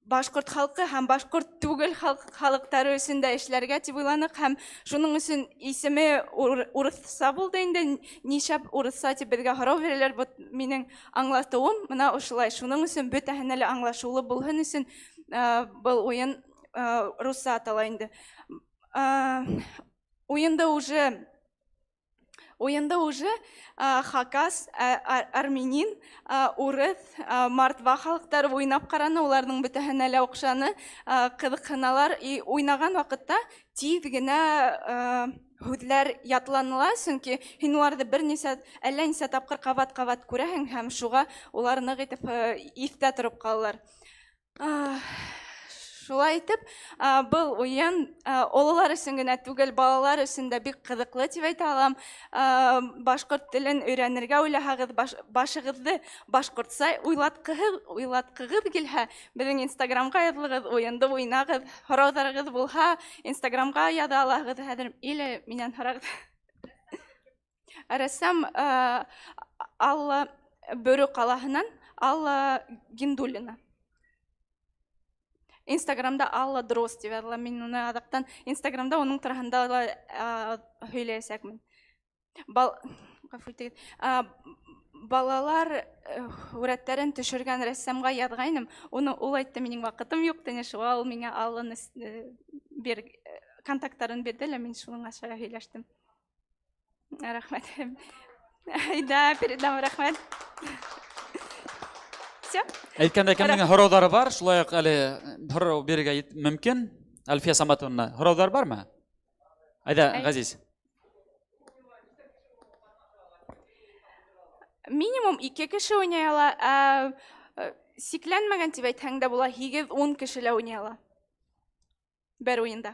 башҡорт халҡы һәм башҡорт түгел халыҡтары өсөн дә эшләргә тип уйланыҡ һәм шуның өсөн исеме урыҫса булды инде. Нишләп урыҫса тип беҙгә һорау бирәләр, вот минең аңлатыуым мына ошолай. Шуның өсөн бөтәһенә лә аңлашыулы булһын өсөн был уйын русса атала инде. Уйынды уже Уйында уже хакас, армянин, урыҫ, мордва халыҡтары уйнап ҡараны, уларҙың бөтәһенә лә оҡшаны, ҡыҙыҡһыналар. И уйнаған ваҡытта тиҙ генә һүҙҙәр ятланыла, сөнки һин уларҙы бер нисә, әллә нисә тапҡыр ҡабат-ҡабат күрәһең һәм шуға улар ныҡ итеп иҫтә тороп ҡалалар. Шулай итеп, был уйын ололар өсөн генә түгел, балалар өсөн дә бик ҡыҙыҡлы тип әйтә алам. Башҡорт телен өйрәнергә уйлаһағыҙ, башығыҙҙы башҡортса уйлатҡыһыҙ, уйлатҡығыҙ килһә, беҙҙең Инстаграмға яҙылығыҙ, уйынды уйнағыҙ. Һорауҙарығыҙ булһа, Инстаграмға яҙа алаһығыҙ хәҙер или минән һорағыҙ. Рәссам Алла Бөрө ҡалаһынан Алла Гиндуллина. Инстаграмда Алла Дрозд тип яҙыла. Мин уны аҙаҡтан Инстаграмда уның тураһында ла һөйләйәсәкмен. Бал ғәфү итегеҙ. Балалар һүрәттәрен төшөргән рәссамға яҙғайным. Уны ул әйтте, минең ваҡытым юҡ тине, шуға ул миңә Алланы бир контакттарын бирҙе лә, мин шуның аша һөйләштем. Рәхмәт. Да, передам, рәхмәт. Все. Әйткәндәй, кемдең һорауҙары бар, шулай уҡ әле һорау бирергә мөмкин. Әлфиә Саматовна, һорауҙар бармы? Әйҙә, Ғәзиз. Минимум 2 кеше уйнай ала, ә сикләнмәгән тип әйтһәң дә була, 8-10 кеше лә уйнай ала. Бер уйында.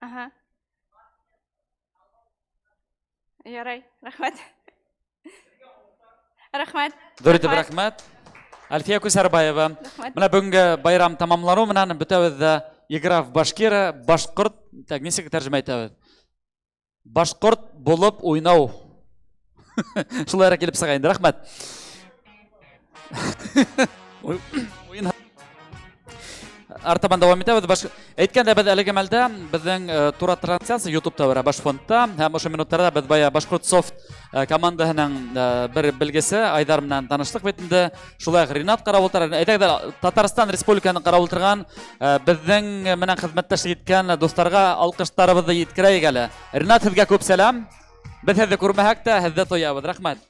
Ага. Ярай, рәхмәт. Рәхмәт. Ҙур итеп рәхмәт. Әлфиә Күсәрбаева. Менә бөгөнгө байрам тамамланыу менән бөтәбеҙ дә Игра в Башкира, башҡорт, так, нисек тәржемә итәбеҙ? Башҡорт булып уйнау. Шулайыраҡ килеп сыға инде. Рәхмәт. Уйын артабан дауам итәбеҙ. Баш... Әйткәндә, беҙ әлеге мәлдә беҙҙең тура трансляция YouTube'та бара Башфондта һәм ошо минуттарҙа беҙ бая Башҡортсофт командаһының бер белгесе Айҙар менән таныштыҡ бит инде. Шулай уҡ Ринат ҡарап ултыра. Әйҙәгеҙ, Татарстан Республикаһын ҡарап ултырған беҙҙең менән хеҙмәттәшлек иткән дуҫтарға алҡыштарыбыҙҙы еткерәйек әле. Ринат, һеҙгә күп сәләм. Беҙ һеҙҙе күрмәһәк тә, һеҙҙе тоябыҙ. Рәхмәт.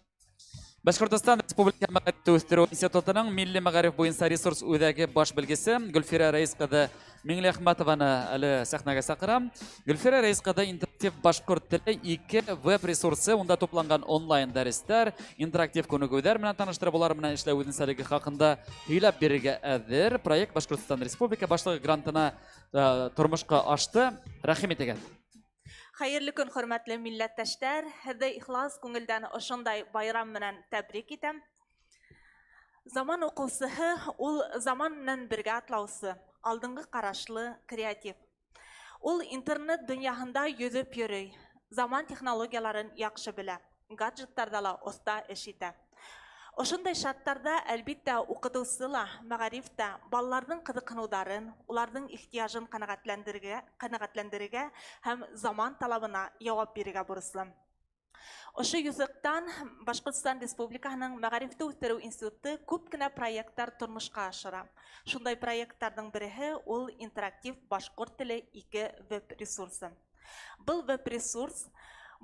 Башкортостан Республика мәгарифте үҫтереү институтының милли мәгариф буйынса ресурс үҙәге баш белгесе Гөлфирә Рәис ҡыҙы Миңлеәхмәтованы әле сәхнәгә саҡырам. Гөлфирә Рәис ҡыҙы интерактив башҡорт теле ике веб-ресурсы, унда тупланған онлайн дәрестәр, интерактив күнегеүҙәр менән таныштырып, улар менән эшләү үҙенсәлеге хаҡында һөйләп бирергә әҙер. Проект Башҡортостан Республика Башлығы грантына тормошҡа ашты. Рәхим итегеҙ. Хәйерле көн, хөрмәтле милләттәштәр! Һеҙҙе ихлас күңелдән ошондай байрам менән тәбрик итәм. Заман уҡыусыһы ул заман менән бергә атлаусы, алдынғы ҡарашлы, креатив. Ул интернет донъяһында йөҙөп йөрөй, заман технологияларын яҡшы белә, гаджеттарҙа ла оҫта эш итә. Ошондай шарттарҙа, әлбиттә, уҡытыусы ла, мәғариф тә балаларҙың ҡыҙыҡһыныуҙарын, уларҙың ихтыяжын ҡәнәғәтләндерергә, ҡәнәғәтләндерергә һәм заман талабына яуап бирергә бурыслы. Ошо юҫыҡтан Башҡортостан Республикаһының Мәғарифте үҫтереү институты күп кенә проекттар тормошҡа ашыра. Шундай проекттарҙың береһе ул интерактив башҡорт теле ике веб-ресурсы. Был веб-ресурс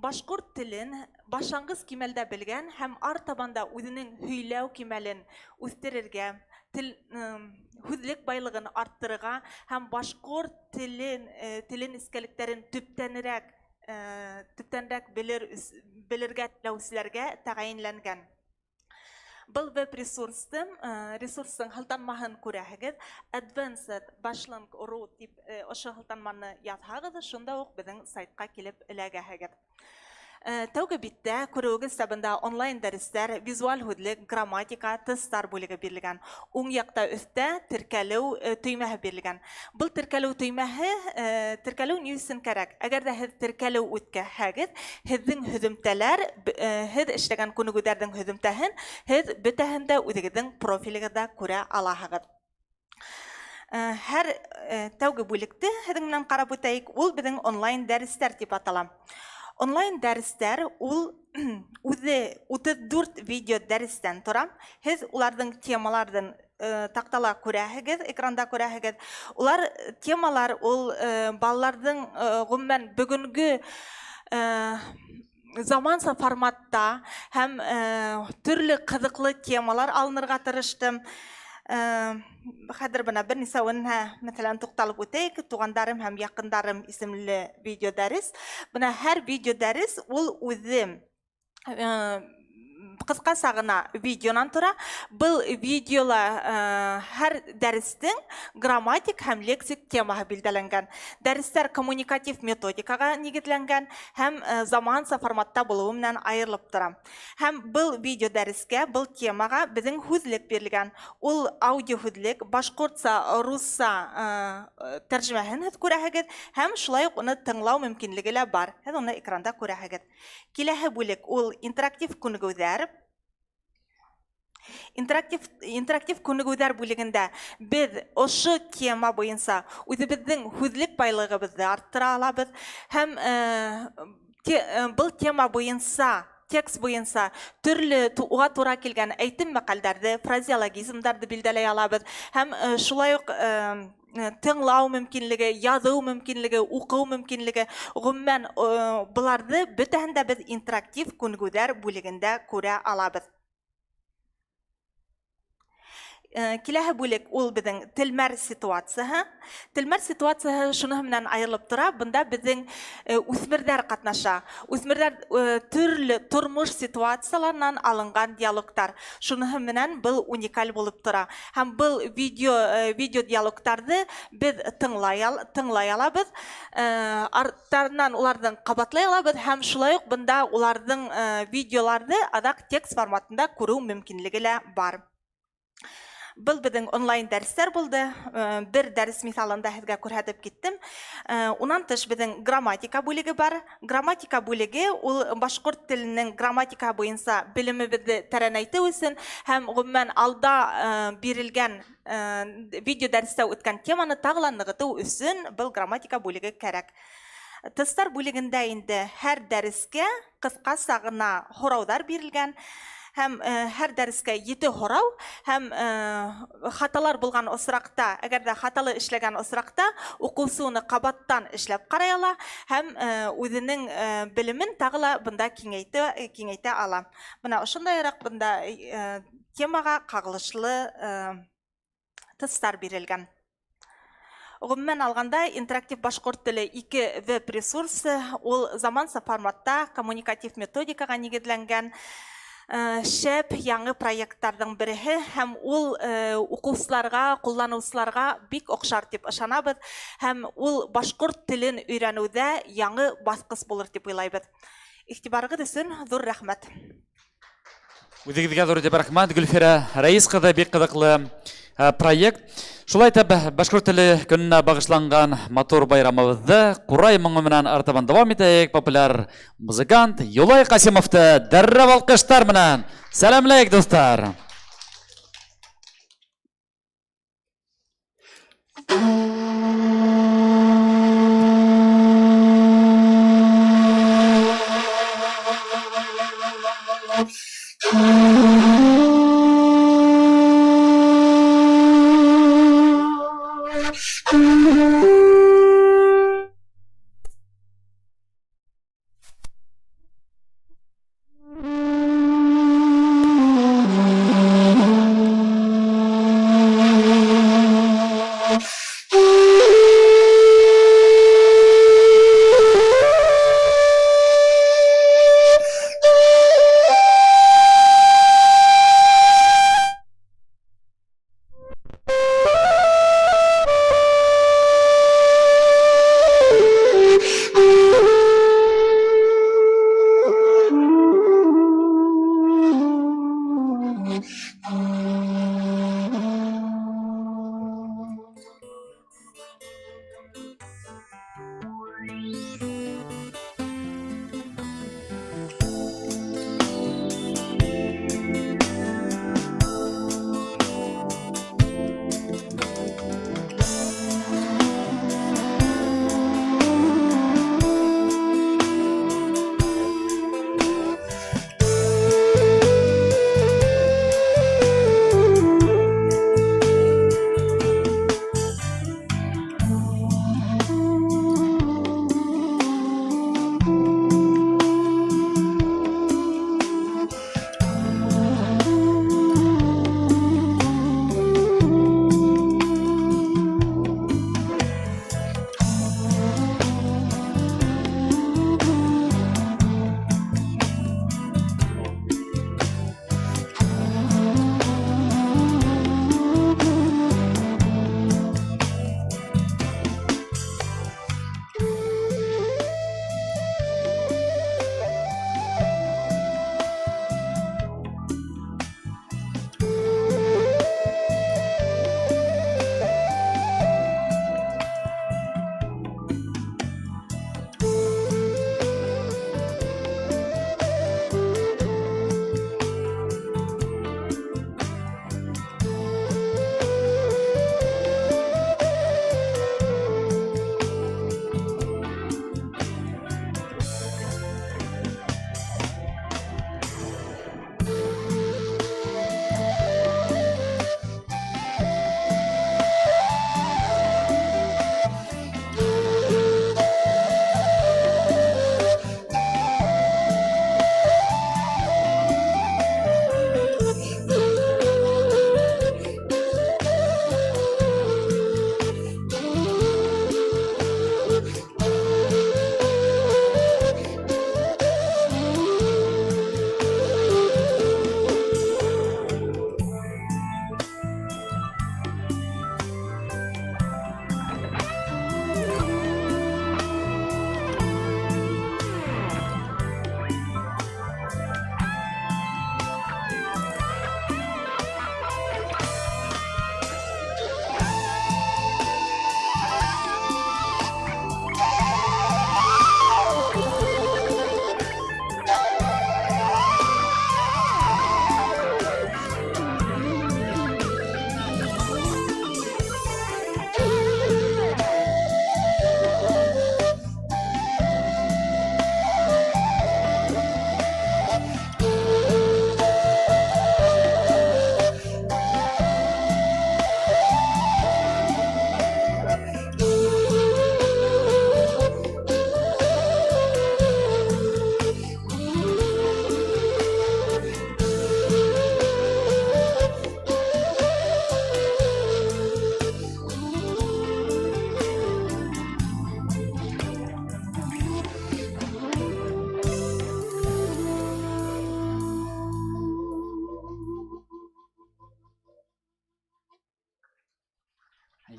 башҡорт телен башланғыс кимәлдә белгән һәм артабан да үҙенең һөйләү кимәлен үҫтерергә, тел һүҙлек байлығын арттырырға һәм башҡорт телен теле нескәлектәрен төптәнерәк төптәнрәк белер белергә теләүселәргә тәғәйенләнгән. Был веб-ресурсты, ресурстың һылтанмаһын күрәһегеҙ. Advanced Bashlang.ru тип ошо һылтанманы яҙһағыҙ, шунда уҡ беҙҙең сайтҡа килеп эләгәһегеҙ. Тәүге биттә күреүегеҙсә бында онлайн дәрестәр, визуаль һүҙлек, грамматика, тесттар бүлеге бирелгән. Уң яҡта өҫтә теркәлеү төймәһе бирелгән. Был теркәлеү төймәһе, теркәлеү ни өсөн кәрәк? Әгәр ҙә һеҙ теркәлеү үткәһәгеҙ, һеҙҙең һөҙөмтәләр, һеҙ эшләгән күнегеүҙәрҙең һөҙөмтәһен һеҙ бөтәһен дә үҙегеҙҙең профилегеҙҙә күрә алаһығыҙ. Һәр тәүге бүлекте һеҙҙең менән ҡарап үтәйек. Ул беҙҙең онлайн дәрестәр тип атала. Онлайн дәрестәр ул үҙе 34 видео дәрестән тора. Һеҙ уларҙың темаларын таҡтала күрәһегеҙ, экранда күрәһегеҙ. Улар темалар ул балаларҙың ғөмүмән бөгөнгө заманса форматта һәм төрлө ҡыҙыҡлы темалар алынырға тырыштым. Хәҙер бына бер нисәүенә, мәҫәлән, туҡталып үтәйек. Туғандарым һәм яҡындарым исемле видео дәрес. Бына һәр видео дәрес ул үҙе ҡыҫҡаса ғына видеонан тора. Был видеола һәр дәрестең грамматик һәм лексик темаһы билдәләнгән. Дәрестәр коммуникатив методикаға нигеҙләнгән һәм заманса форматта булыуы менән айырылып тора. Һәм был видео дәрескә, был темаға беҙҙең һүҙлек бирелгән. Ул аудио һүҙлек, башҡортса, русса тәржемәһен һеҙ күрәһегеҙ һәм шулай уҡ уны тыңлау мөмкинлеге лә бар. Һеҙ уны экранда күрәһегеҙ. Киләһе бүлек ул интерактив күнегеүҙәр. Интерактив, интерактив күнегеүҙәр бүлегендә беҙ ошо тема буйынса үҙебеҙҙең һүҙлек байлығыбыҙҙы арттыра алабыҙ һәм был тема буйынса текст буйынса төрлө уға тура килгән әйтем мәҡәлдәрҙе, фразеологизмдарҙы билдәләй алабыҙ һәм шулай уҡ тыңлау мөмкинлеге, яҙыу мөмкинлеге, уҡыу мөмкинлеге, ғөмүмән, быларҙы бөтәһен дә беҙ интерактив күнегеүҙәр бүлегендә күрә алабыҙ. Киләһе бүлек ул беҙҙең телмәр ситуацияһы. Телмәр ситуацияһы шуныһы менән айырылып тора, бында беҙҙең үҫмерҙәр ҡатнаша. Үҫмерҙәр төрлө тормош ситуацияларынан алынған диалогтар. Шуныһы менән был уникаль булып тора. Һәм был видео видео диалогтарҙы беҙ тыңлай, тыңлай алабыҙ. Арттарынан уларҙың ҡабатлай алабыҙ һәм шулай уҡ бында уларҙың видеоларҙы аҙаҡ текст форматында күреү мөмкинлеге лә бар. Был беҙҙең онлайн дәрестәр булды. Бер дәрес миҫалында һеҙгә күрһәтеп киттем. Унан тыш беҙҙең грамматика бүлеге бар. Грамматика бүлеге ул башҡорт теленең грамматика буйынса белемебеҙҙе тәрәнәйтеү өсөн һәм ғөмүмән алда бирелгән видео дәрестә үткән теманы тағы ла нығытыу өсөн был грамматика бүлеге кәрәк. Тесттар бүлегендә инде һәр дәрескә ҡыҫҡаса ғына һорауҙар бирелгән. Һәм һәр дәрескә ете һорау һәм хаталар булған осракта, әгәр дә хаталы эшләгән осракта, укыусы уны кабаттан эшләп карай ала һәм үзенең белемен тагы ла бында киңәйтә, киңәйтә ала. Менә ошондайрак бында темага кагылышлы тестлар бирелгән. Гомумән алганда, интерактив башкорт теле ике веб-ресурсы, ул заманча форматта коммуникатив методикага нигезләнгән шәп яңы проектларның береһе һәм ул укучыларга, кулланучыларга бик охшар дип ышанабыз һәм ул башкорт телен өйрәнүдә яңы баскыч булыр дип уйлайбыз. Игътибарыгыз өчен зур рәхмәт. Үзегезгә зур итеп рәхмәт, Гөлфирә Рәис кызы, бик кызыклы проект. Шулай итеп, башкорт теле көненә багышланган матур байрамыбызды курай моңы менән артабан дәвам итәйек. Популяр музыкант Юлай Касимовты дәррәү алкыштар менән сәламләйек, дуслар.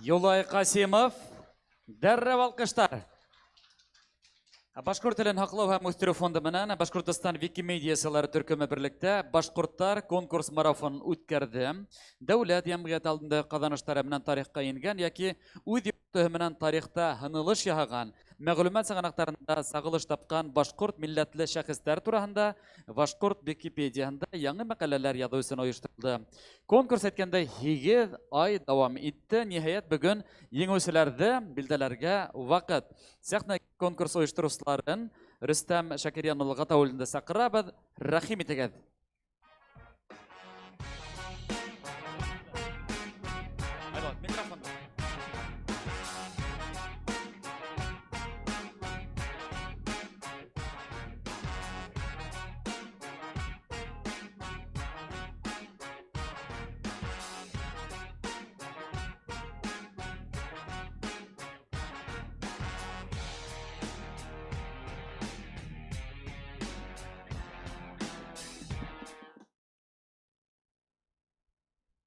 Юлай Ҡасимов. Дәррәү алҡыштар. Башҡорт телен һаҡлау һәм үҫтереү фонды менән Башҡортостан Викимедиасылары төркөмө берлектә Башҡорттар конкурс марафон үткәрҙе. Дәүләт йәмғиәте алдында ҡаҙаныштары менән тарихҡа ингән йәки үҙ йортоһо менән тарихта һынылыш яһаған, мәғлүмәт сығанаҡтарында сағылыш тапҡан башҡорт милләтле шәхестәр тураһында Башҡорт Википедияһында яңы мәҡәләләр яҙыу өсөн ойошторолдо. Конкурс әйткәндәй 8 ай дауам итте. Ниһайәт, бөгөн еңеүселәрҙе билдәләргә ваҡыт. Сәхнә конкурс ойоштороусыларын Рөстәм Шакирйән улы Ғатауллинды саҡырабыҙ. Рәхим итегеҙ.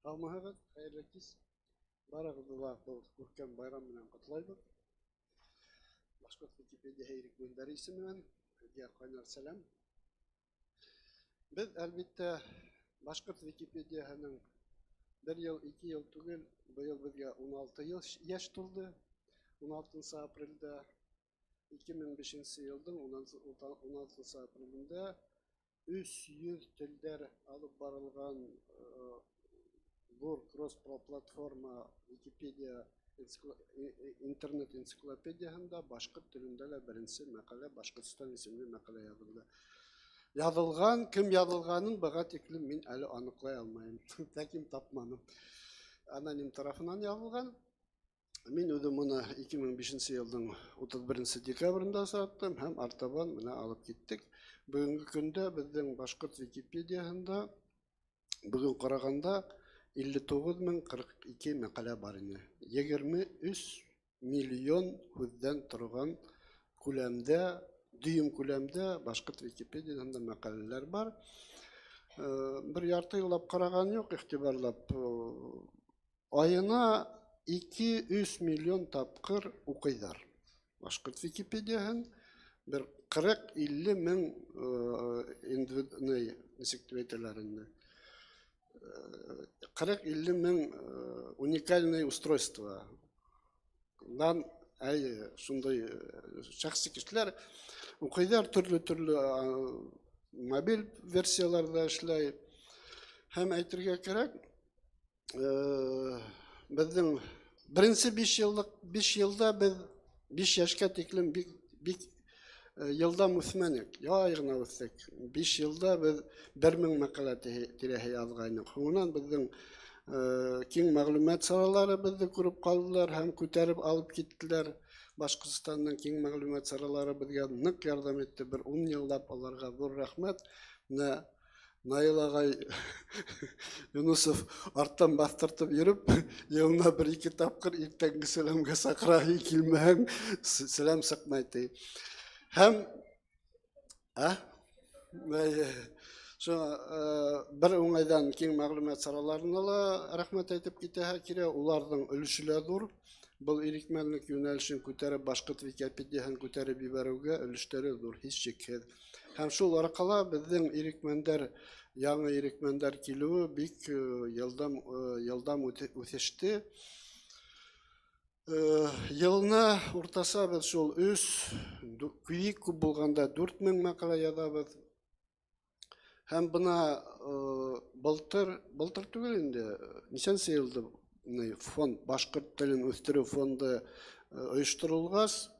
Һаумыһығыҙ, хәйерле кис. Барығыҙҙы ла был күркәм байрам менән ҡотлайбыҙ. Башҡорт Википедияһы ирекмәндәре исеменән һеҙгә ҡайнар сәләм. Беҙ, әлбиттә, Башҡорт Википедияһының бер йыл, ике йыл түгел, быйыл беҙгә 16 йыл йәш тулды. 16 апрелдә 2005 йылдың 16 апрелендә 300 телдәр алып барылған ҙур кросс-платформа Википедия интернет энциклопедияһында башҡорт телендә лә беренсе мәҡәлә Башҡортостан исемле мәҡәлә яҙылды. Яҙылған, кем яҙылғанын быға тиклем мин әле аныҡлай алмайым. Ләкин тапманым. Аноним тарафынан яҙылған. Мин үҙем уны 2005 йылдың 31 декабрендә саттым һәм артабан менә алып киттек. Бөгөнгө көндә беҙҙең башҡорт Википедияһында бөгөн ҡарағанда 59042 мәҡәлә бар ине. 23 миллион һүҙҙән торған күләмдә, дөйөм күләмдә башҡорт Википедияһында мәҡәләләр бар. Бер ярты йыллап ҡараған юҡ, иғтибарлап. Айына 2-3 миллион тапҡыр уҡыйҙар башҡорт Википедияһын. Бер 40-50 мең, нисек тип әйтәләр инде, 40-50 мең уникальный устройство. Дан, әй, шундай шәхси кешеләр уҡыйҙар, төрлө-төрлө мобиль версияларҙа эшләй. Һәм әйтергә кәрәк, беҙҙең беренсе 5 йыллыҡ, 5 йылда беҙ 5 йәшкә тиклем бик, бик йылдам үҫмәнек, яй ғына үҫтек. 5 йылда беҙ 1000 мәҡәлә тирәһе яҙғайныҡ. Һуңынан беҙҙең киң мәғлүмәт саралары беҙҙе күреп ҡалдылар һәм күтәреп алып киттеләр. Башҡортостандың киң мәғлүмәт саралары беҙгә ныҡ ярҙам итте. Бер 10 йыллап аларға ҙур рәхмәт. Менә Наил ағай Юнусов арттан баҫтыртып йөрөп, йылына бер-ике тапҡыр иртәнге сәләмгә саҡыра, килмәһәң сәләм сыҡмай ти. Һәм, ә? Шуңа, бер уңайҙан киң мәғлүмәт сараларына ла рәхмәт әйтеп китәһе килә. Уларҙың өлөшө лә ҙур. Был ирекмәнлек йүнәлешен күтәреп, башҡорт Википедияһын күтәреп ебәреүгә өлөштәре ҙур, һис шикһеҙ. Һәм шул арҡала беҙҙең ирекмәндәр, яңы ирекмәндәр килеүе бик йылдам үҫеште. Йылына уртаса беҙ шул өс, бик күп булғанда 4000 мәҡәлә яҙабыҙ. Һәм бына былтыр, былтыр түгел инде, нисәнсе йылды фонд, башҡорт телен үҫтереү фонды ойошторолғас,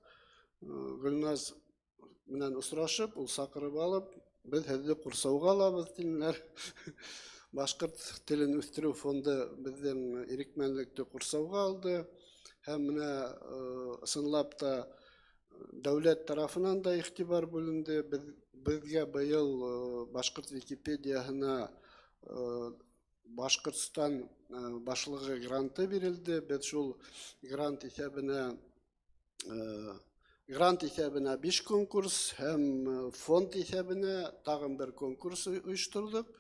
Гөлназ менән осрашып, ул саҡырып алып, беҙ һеҙҙе ҡурсауға алабыҙ тинеләр. Башҡорт телен үҫтереү фонды беҙҙең ирекмәнлекте ҡурсауға алды. Һәм менә ысынлап та дәүләт тарафынан да иғтибар бүленде. Беҙгә быйыл башҡорт Википедияһына Башҡортостан башлығы гранты бирелде. Беҙ шул грант иҫәбенә 5 конкурс һәм фонд иҫәбенә тағын бер конкурс ойошторҙоҡ.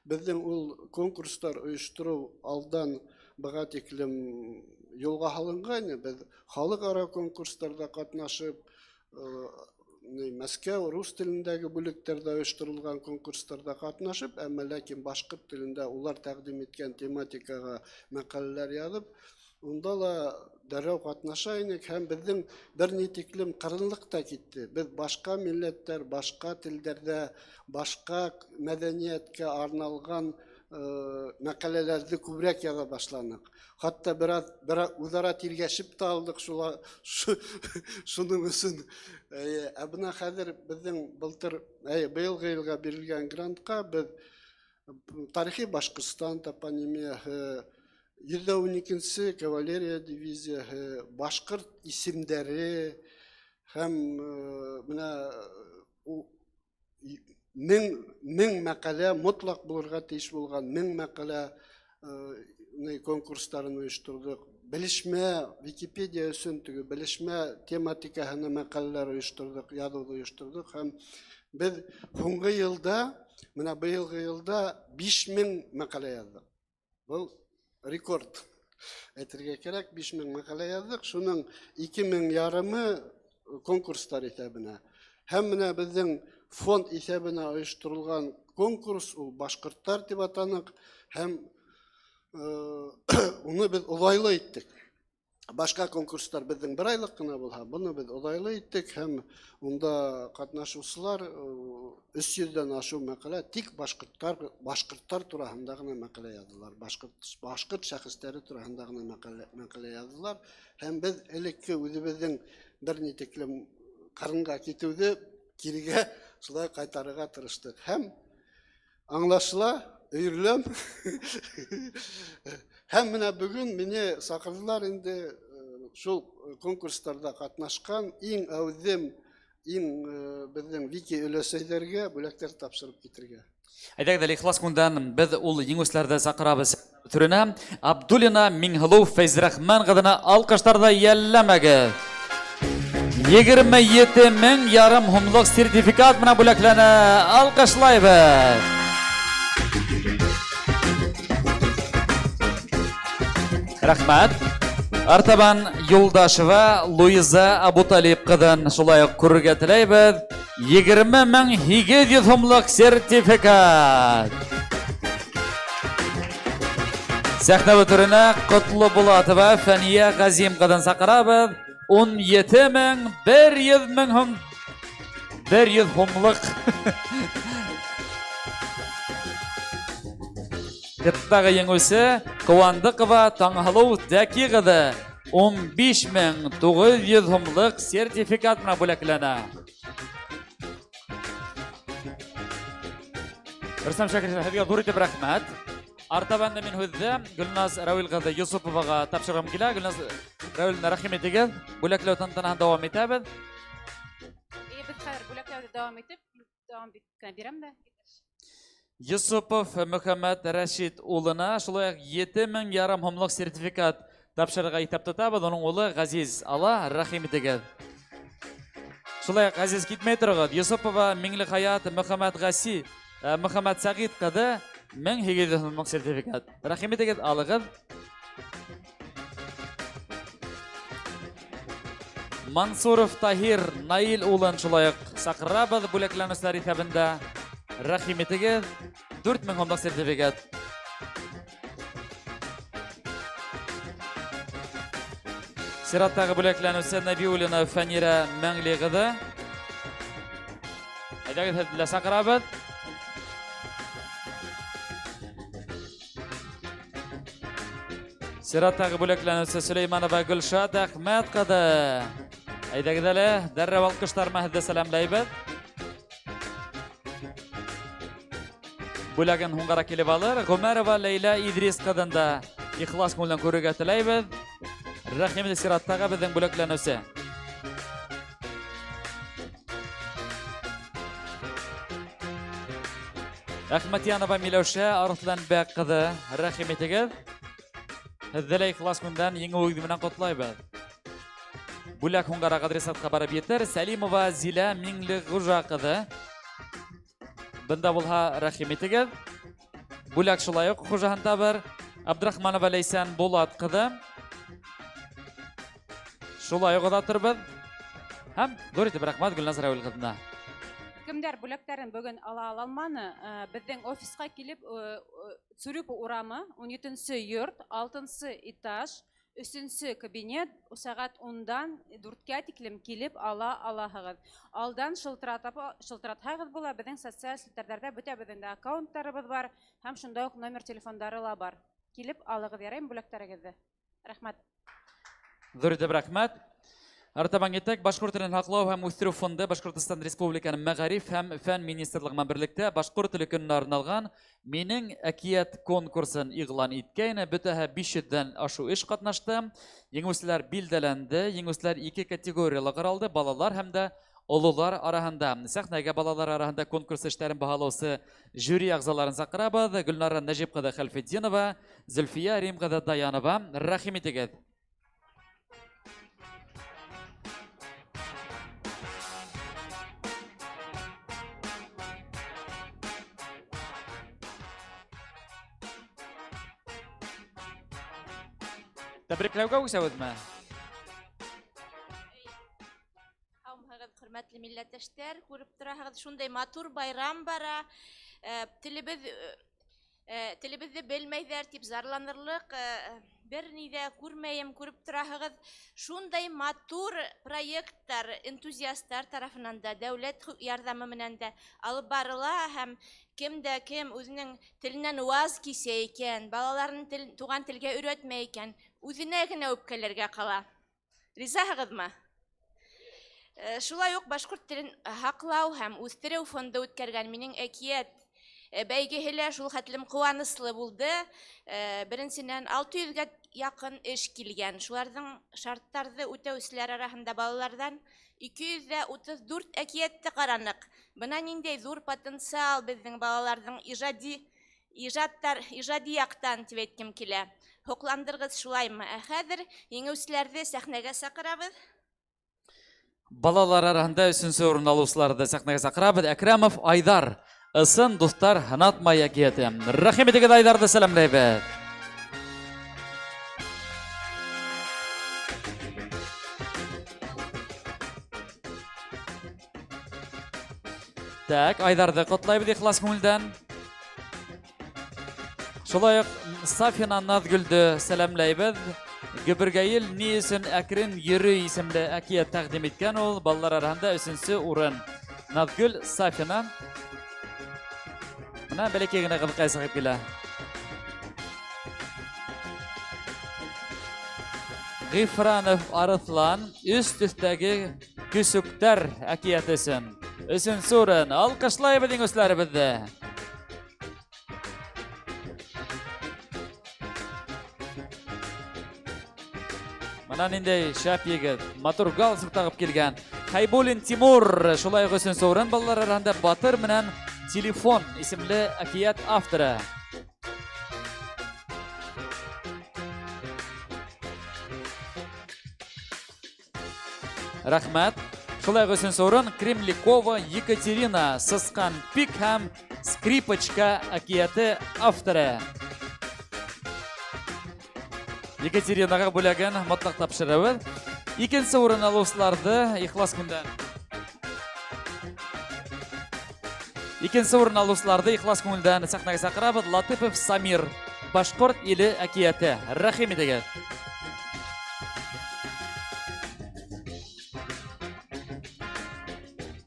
Беҙҙең ул конкурстар ойоштороу алдан быға тиклем юлға һалынғайны. Беҙ халыҡ-ара конкурстарҙа ҡатнашып, Мәскәү рус телендәге бүлектәрҙә ойошторолған конкурстарҙа ҡатнашып, әммә ләкин башҡорт телендә улар тәҡдим иткән тематикаға мәҡәләләр яҙып, унда ла дәррәү ҡатнаша инек һәм беҙҙең бер ни тиклем ҡырынлыҡ та китте. Беҙ башҡа милләттәр, башҡа телдәрҙә, башҡа мәҙәниәткә арналған мәҡәләләрҙе күберәк яҙа башланыҡ. Хатта бераз үҙара тиргәшеп тә алдыҡ шуның өсөн. Ә бына хәҙер беҙҙең былтыр, быйылғы йылға бирелгән грантҡа беҙ тарихи Башҡортостан топонимияһы, 112-нсе кавалерия дивизияһы, башҡорт исемдәре һәм бына мең мәҡәлә мотлаҡ булырға тейеш булған 1000 мәҡәлә конкурстарын ойошторҙоҡ. Белешмә, Википедия өсөн теге белешмә тематикаһына мәҡәләләр ойошторҙоҡ, яҙыуҙы ойошторҙоҡ һәм беҙ һуңғы йылда, бына быйылғы йылда 5000 мәҡәлә яҙҙыҡ. Был рекорд. Әйтергә кәрәк, 5000 мәҡәлә яҙҙыҡ, шуның 2500 ярымы конкурстар иҫәбенә. Һәм менә беҙҙең фонд иҫәбенә ойошторолған конкурс, ул башҡорттар тип атаныҡ, һәм уны беҙ оҙайлы иттек. Башҡа конкурстар беҙҙең бер айлыҡ ҡына булһа, быны беҙ оҙайлы иттек һәм унда ҡатнашыусылар 300-дән ашыу мәҡәлә тик башҡорттар тураһында ғына мәҡәлә яҙҙылар, башҡорт шәхестәре тураһында ғына мәҡәлә яҙҙылар. Һәм беҙ элекке үҙебеҙҙең бер ни тиклем ҡырынға китеүҙе кирегә шулай ҡайтарырға тырыштыҡ. Һәм аңлашыла, өйрөләм. Һәм менә бөгөн мине саҡырҙылар инде шул конкурстарҙа ҡатнашҡан иң әүҙем, иң беҙҙең вики өләсәйҙәргә бүләктәр тапшырып китергә. Әйҙәгеҙ әле ихлас күңелдән беҙ ул еңеүселәрҙе саҡырабыҙ түренә. Абдуллина Миңһылыу Фәйзрахман ҡыҙына алҡыштарҙы йәлләмәгеҙ. 27 500 һумлыҡ сертификат менән бүләкләнә. Алҡышлайбыҙ. Рәхмәт. Артабан Юлдашева Луиза Абуталип ҡыҙын шулай уҡ күрергә теләйбеҙ. 20 800 һумлыҡ сертификат. Сәхнә түренә Ҡотло Булатова Фәниә Ғәзим ҡыҙын саҡырабыҙ. 17 100 мең һум, 100 һумлыҡ. Кыттағы еңеүсе Ҡыуандыҡова Таңһылыу Зәки ҡыҙы 15 900 һумлыҡ сертификат менән бүләкләнә. Рөстәм Шәкирович, һеҙгә ҙур итеп рәхмәт. Артабан да мин һүҙҙе Гөлназ Рауил ҡыҙы Йосоповаға тапшырғым килә. Гөлназ Рауиловна, рәхим итегеҙ. Бүләкләү тантанаһын дауам итәбеҙ. Беҙ хәҙер бүләкләүҙе дауам итеп, дауам итеп бирәм дә. Йосопов Мөхәммәт Рәшит улына шулай уҡ 7 500 һумлыҡ сертификат тапшырырға иҫәп тотабыҙ. Уның улы Ғәзиз ала, рәхим итегеҙ. Шулай уҡ Ғәзиз китмәй тороғоҙ. Йосопова Миңлехаят Мөхәммәт Ғәси, Мөхәммәт Сәғит ҡыҙы 1800 һумлыҡ сертификат. Рәхим итегеҙ, алығыҙ. Мансуров Таһир Наил улын шулай уҡ саҡырабыҙ бүләкләнеүселәр иҫәбендә. Рәхим итегеҙ, 4000 һумлыҡ сертификат. Сираттағы бүләкләнеүсе Нәбиуллина Фәнирә Мәңли ҡыҙы. Әйҙәгеҙ, һеҙҙе лә саҡырабыҙ. Сираттағы бүләкләнеүсе Сөләймәнова Гөлшат Әхмәт ҡыҙы. Әйҙәгеҙ әле, дәррәү алҡыштар менән һеҙҙе сәләмләйбеҙ. Бүләген һуңғараҡ килеп алыр. Ғүмәрова Ләйлә Идрис ҡыҙын да ихлас күңелдән күрергә теләйбеҙ. Рәхим итегеҙ, сираттағы беҙҙең бүләкләнеүсе. Әхмәтйәнова Миләүшә Арыҫланбәк ҡыҙы, рәхим итегеҙ. Һеҙҙе лә ихлас күңелдән еңеүегеҙ менән ҡотлайбыҙ. Бүләк һуңғараҡ адресатҡа барып етер. Сәлимова Зилә Миңлеғужа ҡыҙы. Бында булһа, рәхим итегеҙ. Бүләк шулай уҡ хужаһын табыр. Абдрахманова Ләйсән Булат ҡыҙы. Шулай уҡ оҙатырбыҙ. Һәм ҙур итеп рәхмәт Гөлназ Рәүил ҡыҙына. Кемдәр бүләктәрен бөгөн ала алманы, беҙҙең офисҡа килеп, Цурюпа урамы, 17 йорт, 6 этаж, 3 кабинет, сәғәт 10-дан 4-кә тиклем килеп ала алаһығыҙ. Алдан шылтыратһағыҙ була, беҙҙең социаль селтәрҙәрҙә бөтәбеҙҙең дә аккаунттарыбыҙ бар һәм шунда уҡ номер телефондары ла бар. Килеп алығыҙ, яраймы бүләктәрегеҙҙе? Рәхмәт. Ҙур итеп рәхмәт. Артабан китек, Башҡорт телен һаҡлау һәм үҫтереү фонды Башҡортостан Республикаһының Мәғариф һәм Фән министрлығы менән берлектә башҡорт теле көнөнә арналған Минең әкиәт конкурсын иғлан иткәйне. Бөтәһе 500-дән ашыу эш ҡатнашты. Еңеүселәр билдәләнде. Еңеүселәр ике категорияла ҡаралды: балалар һәм дә ололар араһында. Сәхнәгә балалар араһында конкурс эштәрен баһалаусы жюри ағзаларын саҡырабыҙ. Гөлнара Нәжип ҡыҙы Хәлфетдинова, Зөлфиә Рим ҡыҙы Даянова. Рәхим итегеҙ. Тәбрикләүгә үсәбеҙме? Һаумыһығыҙ, хөрмәтле милләттәштәр, күреп тораһығыҙ, шундай матур байрам бара. Телебеҙҙе белмәйҙәр тип зарланырлыҡ, бер ни ҙә күрмәйем, күреп тораһығыҙ. Шундай матур проекттар энтузиасттар тарафынан да, дәүләт ярҙамы менән дә алып барыла һәм кем дә кем үҙенең теленән ваз кисә икән, балаларын туған телгә өйрәтмәй икән, үҙенә генә үпкәләргә ҡала. Ризаһығыҙмы? Шулай уҡ башҡорт телен һаҡлау һәм үҫтереү фонды үткәргән Минең әкиәт бәйгеһе лә шул хәтлем ҡыуаныслы булды. Беренсенән, алты йөҙгә яҡын эш килгән. Шуларҙың шарттарҙы үтәүселәр араһында балаларҙан ике йөҙ ҙә утыҙ дүрт әкиәтте ҡараныҡ. Бына ниндәй ҙур потенциал беҙҙең балаларҙың ижади яҡтан тип әйткем килә. Һоҡландырғыҙ шулаймы? Ә хәҙер еңеүселәрҙе сәхнәгә саҡырабыҙ. Балалар араһында өсөнсө урын алыусыларҙы сәхнәгә саҡырабыҙ. Әкрәмов Айҙар. Ысын дуҫтар һынатмай әкиәте. Рәхим итегеҙ, Айҙарҙы сәләмләйбеҙ. Так, Айҙарҙы ҡотлайбыҙ ихлас күңелдән. Шулай уҡ Сафина Наҙгөлдө сәләмләйбеҙ. Гөбөргәйел ни өсөн әкрен йөрөй исемле әкиәт тәҡдим иткән ул. Балалар араһында өсөнсө урын. Наҙгөл Сафина. Бына бәләкәй генә ҡыҙыҡай сығып килә. Ғифранов Арыҫлан өс төҫтәге көсөктәр әкиәте өсөн. Өсөнсө урын. Алҡышлайбыҙ еңеүселәребеҙҙе. Бына ниндәй шәп егет, матур галстук тағып килгән. Хәйбуллин Тимур, шулай уҡ өсөнсө урын балалар араһында Батыр менән телефон исемле әкиәт авторы. Рәхмәт. Шулай уҡ өсөнсө урын Кремлякова Екатерина, Сысҡан Пик һәм Скрипочка әкиәте авторы. Екатеринаға бүләген мотлаҡ тапшырабыҙ. Икенсе урын алыусыларҙы ихлас күңелдән. Икенсе урын алыусыларҙы ихлас күңелдән сәхнәгә саҡырабыҙ. Латыпов Самир, Башҡорт иле әкиәте. Рәхим итегеҙ.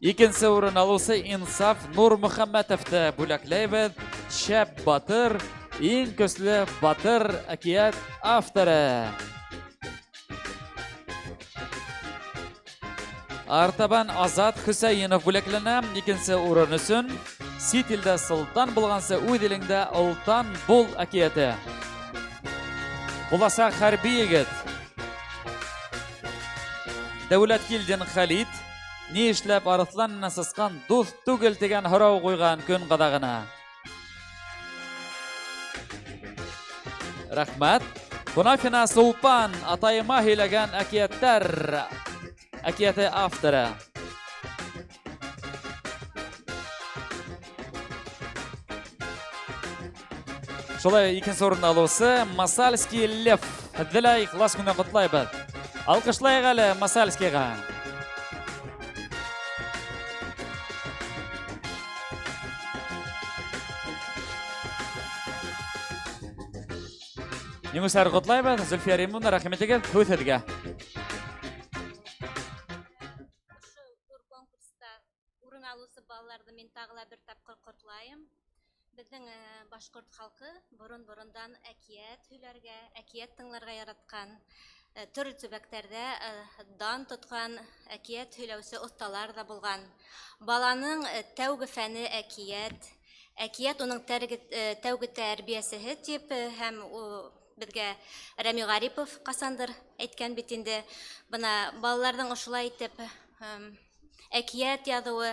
Икенсе урын алыусы Инсаф Нурмөхәммәтовты бүләкләйбеҙ. Шәп батыр, иң көслө батыр әкиәт авторы. Артабан Азат Хөсәйенов бүләкләнә. Икенсе урын өсөн сит илдә солтан булғансы үҙ илеңдә олтан бул әкиәте. Буласаҡ хәрби егет. Дәүләткилдин Хәлит ни эшләп арыҫлан менән сысҡан дуҫ түгел тигән һорау ҡуйған көн ҡаҙағына. Рәхмәт. Кунафина Сулпан атайыма һөйләгән әкиәттәр әкиәте авторы. Шулай икенсе урынны алыусы Масальский Лев. Һеҙҙе лә ихлас күңелдән ҡотлайбыҙ. Алҡышлайыҡ әле Масальскийға. Еңеүселәр ҡотлайбыҙ. Зөлфиә Римовна, рәхим итегеҙ, һүҙ һеҙгә. Урын алыусы балаларҙы мин тағы ла бер тапҡыр ҡотлайым. Беҙҙең башҡорт халҡы борон-борондан әкиәт һөйләргә, әкиәт тыңларға яратҡан, төрлө төбәктәрҙә дан тотҡан әкиәт һөйләүсе оҫталар ҙа булған. Баланың тәүге фәне әкиәт, әкиәт уның тәүге тәрбиәсеһе тип һәм беҙгә Рәми Ғарипов ҡасандыр әйткән бит инде. Бына балаларҙың ошолай итеп әкиәт яҙыуы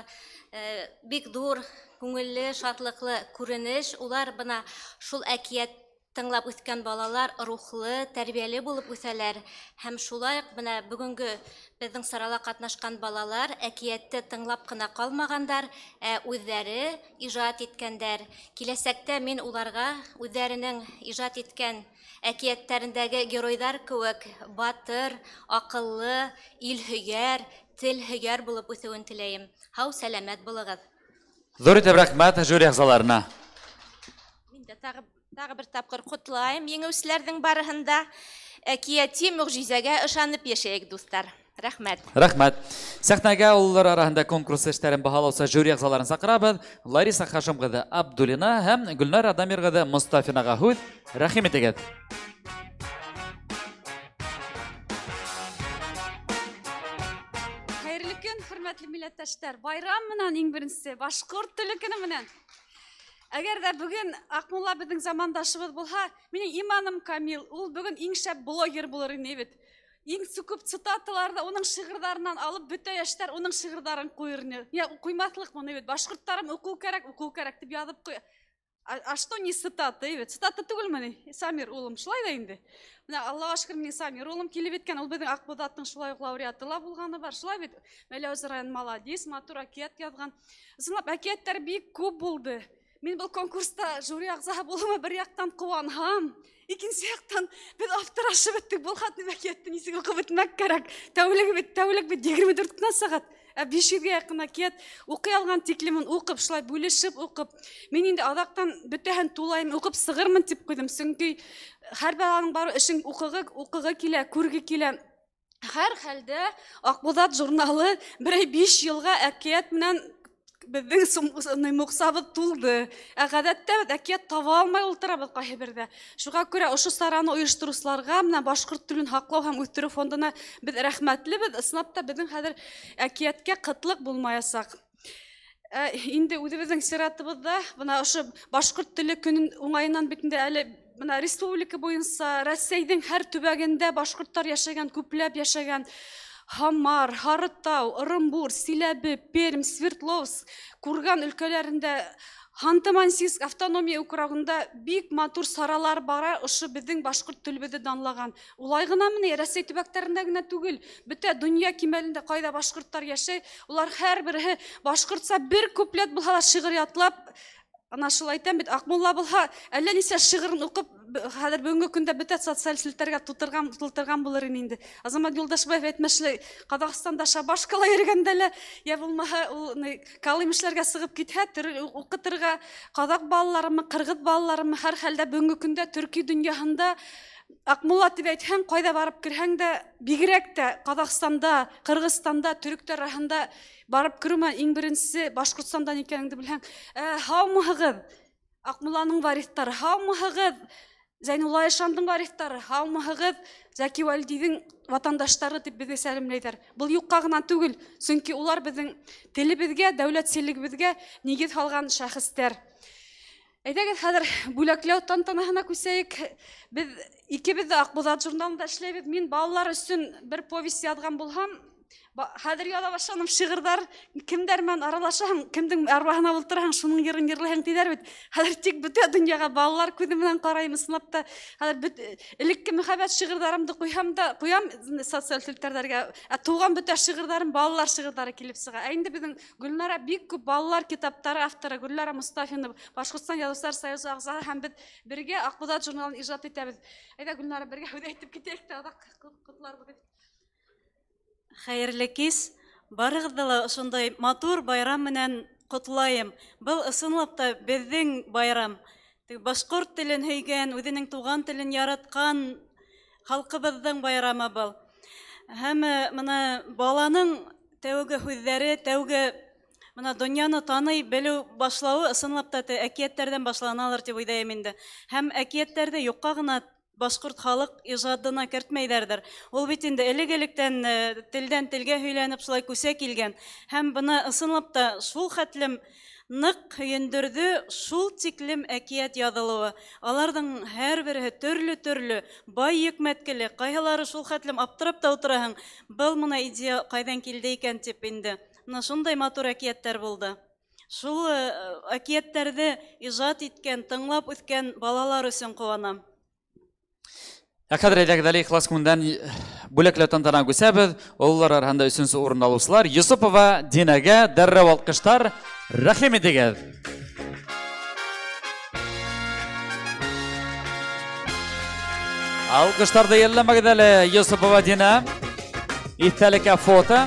бик ҙур, күңелле, шатлыҡлы күренеш. Улар бына шул әкиәт тыңлап үҫкән балалар рухлы, тәрбиәле булып үҫәләр. Һәм шулай уҡ бына бөгөнгө беҙҙең сарала ҡатнашҡан балалар әкиәтте тыңлап ҡына ҡалмағандар, ә үҙҙәре ижад иткәндәр. Киләсәктә мин уларға үҙҙәренең ижад иткән әкиәттәрендәге геройҙар кеүек батыр, аҡыллы, илһөйәр, телһөйәр булып үҫеүен теләйем. Һау, сәләмәт булығыҙ. Ҙур итеп рәхмәт жюри ағзаларына. Мин дә тағы бер тапҡыр ҡотлайым еңеүселәрҙең барыһын да. Әкиәти мөғжизәгә ышанып йәшәйек, дуҫтар. Рәхмәт. Рәхмәт. Сәхнәгә ололар араһында конкурс эштәрен баһалаусы жюри ағзаларын саҡырабыҙ. Лариса Хашим ҡыҙы Абдуллина һәм Гөлнара Дамир ҡыҙы Мостафинаға һүҙ. Рәхим итегеҙ. Хәйерле көн, хөрмәтле милләттәштәр. Байрам менән иң беренсе, башҡорт теле көнө менән. Әгәр ҙә бөгөн Аҡмулла беҙҙең замандашыбыҙ булһа, минең иманым камил, ул бөгөн иң шәп блогер булыр ине бит. Иң күп цитаталарҙы уның шиғырҙарынан алып бөтә йәштәр уның шиғырҙарын ҡуйыр ине. Я, ҡуймаҫлыҡ моны бит. Башҡорттарым уҡыу кәрәк, уҡыу кәрәк тип яҙып ҡуя. А что не цитата, бит? Цитата түгелме ни? Самир улым, шулай ҙа инде. Бына Аллаға шөкөр, минең Самир улым килеп еткән, ул беҙҙең Аҡбуҙаттың шулай уҡ лауреаты ла булғаны бар. Шулай бит? Мәләүез район маладис, матур әкиәт яҙған. Ысынлап, әкиәттәр бик күп булды. Мин был конкурста жюри ағзаһы булыуыма бер яҡтан ҡыуанһам, икенсе яҡтан беҙ аптырашып бөттөк. Был хатны әкиәтте нисек уҡып бөтмәк кәрәк? Тәүлек бит, тәүлек бит егерме дүрт кенә сәғәт. Ә биш йөҙгә яҡын әкиәт уҡый алған тиклемен уҡып, шулай бүлешеп уҡып, мин инде аҙаҡтан бөтәһен тулайым уҡып сығырмын тип ҡуйҙым. Сөнки һәр баланың бары эшен уҡығы килә, күрге килә. Һәр хәлдә Аҡбуҙат журналы берәй биш йылға әкиәт менән беҙҙең муҡсабыҙ тулды. Ә ғәҙәттә беҙ әкиәт таба алмай ултырабыҙ ҡайһы берҙә. Шуға күрә ошо сараны ойоштороусыларға, менә башҡорт телен һаҡлау һәм үҫтереү фондына беҙ рәхмәтлебеҙ. Ысынлап та беҙҙең хәҙер әкиәткә ҡытлыҡ булмаясаҡ. Инде үҙебеҙҙең сиратыбыҙҙа бына ошо башҡорт теле көнөн уңайынан бит инде әле бына республика буйынса Рәсәйҙең һәр төбәгендә башҡорттар йәшәгән, күпләп йәшәгән. Һамар, Һарытау, Ырымбур, Силәбе, Пермь, Свердловск, Курган өлкәләрендә, Ханты-Мансийск автономия округында бик матур саралар бара, ошо беҙҙең башҡорт телебеҙҙе данлаған. Улай ғынамы ни, Рәсәй төбәктәрендә генә түгел, бөтә донъя кимәлендә ҡайҙа башҡорттар йәшәй, улар һәр береһе башҡортса бер куплет булһа ла шиғыр ятлап, ана шул әйтәм бит, Аҡмулла булһа, әллә нисә шиғырын уҡып, хәҙер бөгөнгө көндә бөтә социаль селтәргә тултырған булыр ине инде. Азамат Юлдашбаев әйтмешләй, Ҡаҙағстанда шабашкала йөрөгәндә лә, йә булмаһа, ул калымишләргә сығып китһә, уҡытырға ҡаҙаҡ балаларымы, ҡырғыҙ балаларымы, һәр хәлдә бөгөнгө көндә төрки донъяһында Аҡмулла тип әйтһәң, ҡайҙа барып керһәң дә, бигерәк тә Ҡаҙағстанда, Ҡырғыҙстанда, төрөктәр араһында барып кереү менән иң беренсе Башҡортостандан икәнеңде белһәң, һаумыһығыҙ, Аҡмулланың вариҫтары, һаумыһығыҙ, Зәйнулла Ишандың вариҫтары, һаумыһығыҙ, Зәки Вәлидиҙең ватандаштары тип беҙҙе сәләмләйҙәр. Был юҡҡа ғына түгел, сөнки улар беҙҙең телебеҙгә, дәүләтселегебеҙгә нигеҙ һалған шәхестәр. Әйҙәгеҙ, хәҙер бүләкләү тантанаһына күсәйек. Беҙ икебеҙ ҙә Аҡбуҙат журналында эшләйбеҙ. Мин балалар өсөн бер повесть яҙған булһам, Хәҙер яҙа башланым шиғырҙар, кемдәр менән аралашаһың, кемдең арбаһына ултыраһың, шуның йырын йырлайһың тиҙәр бит. Хәҙер тик бөтә донъяға балалар күҙе менән ҡарайым, ысынлап та. Хәҙер бөт элекке мөхәббәт шиғырҙарымды ҡуйһам да, ҡуям социаль селтәрҙәргә, ә туған бөтә шиғырҙарым балалар шиғырҙары килеп сыға. Ә инде беҙҙең Гөлнара бик күп балалар китаптары авторы Гөлнара Мостафина, Башҡортостан Яҙыусылар союзы ағзаһы, һәм беҙ бергә Аҡбуҙат журналын ижад итәбеҙ. Әйҙә, Гөлнара, бергә һүҙ әйтеп китәйек тә, аҙаҡ ҡотларбыҙ. Хәйерле кис, барығыҙҙы ла ошондай матур байрам менән ҡотлайым. Был ысынлап та беҙҙең байрам. Башҡорт телен һөйгән, үҙенең туған телен яратҡан халҡыбыҙҙың байрамы был. Һәм бына баланың тәүге һүҙҙәре, тәүге бына донъяны таный белеү башлауы ысынлап та әкиәттәрҙән башланалыр тип уйлайым инде. Һәм әкиәттәрҙе юҡҡа ғына башҡорт халыҡ ижадына кертмәйҙәрҙер. Ул бит инде элек-электән телдән телгә һөйләнеп шулай күсә килгән. Һәм бына ысынлап та шул хәтлем ныҡ һөйөндөрҙө шул тиклем әкиәт яҙылыуы. Аларҙың һәр береһе төрлө-төрлө, бай йөкмәткеле, ҡайһылары шул хәтлем аптырап та ултыраһың. Был мына идея ҡайҙан килде икән тип инде. Мына шундай матур әкиәттәр булды. Шул әкиәттәрҙе ижад иткән, тыңлап үҫкән балалар өсөн ҡыуанам. Ә хәҙер әйҙәгеҙ әле ихлас күңелдән бүләкләү тантана күсәбеҙ. Ололар араһында өсөнсө урын алыусылар Йосопова Динәгә дәррәү алҡыштар. Рәхим итегеҙ. Алҡыштарҙы йәлләмәгеҙ әле, Йосопова Динә. Иҫтәлеккә фото.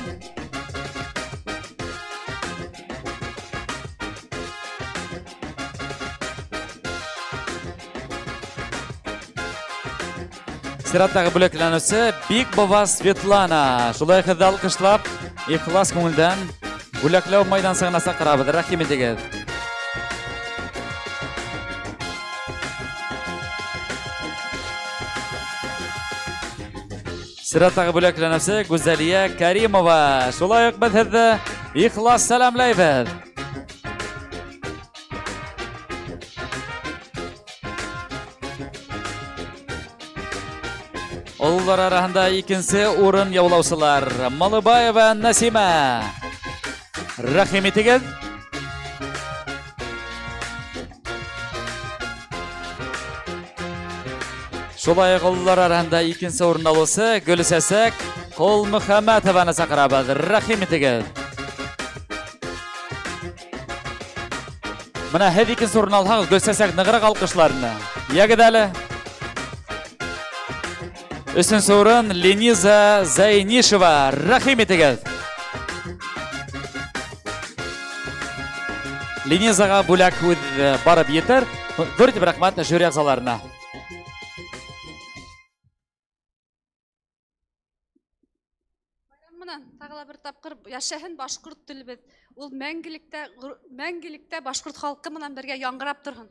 Сираттағы бүләкләнеүсе Бикбова Светлана. Шулай һеҙҙе алҡышлап, ихлас күңелдән бүләкләү майҙансығына саҡырабыҙ. Рәхим итегеҙ. Сираттағы бүләкләнеүсе Гүзәлиә Каримова. Шулай уҡ беҙ һеҙҙе ихлас сәләмләйбеҙ. Ололар араһында икенсе урын яулаусылар Малыбаева Насима. Рәхим итегеҙ. Шулай уҡ ололар араһында икенсе урын алыусы Гөлсәсәк Ҡолмөхәмәтованы саҡырабыҙ. Рәхим итегеҙ. Бына һеҙ икенсе урын алһағыҙ, Гөлсәсәк нығыраҡ алҡышларына. Йәгеҙ әле. Өсөнсө урын Лениза Зәйнишева. Рәхим итегеҙ. Ленизаға бүләк үҙ барып етер. Ҙур итеп рәхмәт жюри ағзаларына. Менән тағы ла бер тапҡыр йәшәһен башҡорт телебеҙ. Ул мәңгелектә башҡорт халҡы менән бергә яңғырап торһон.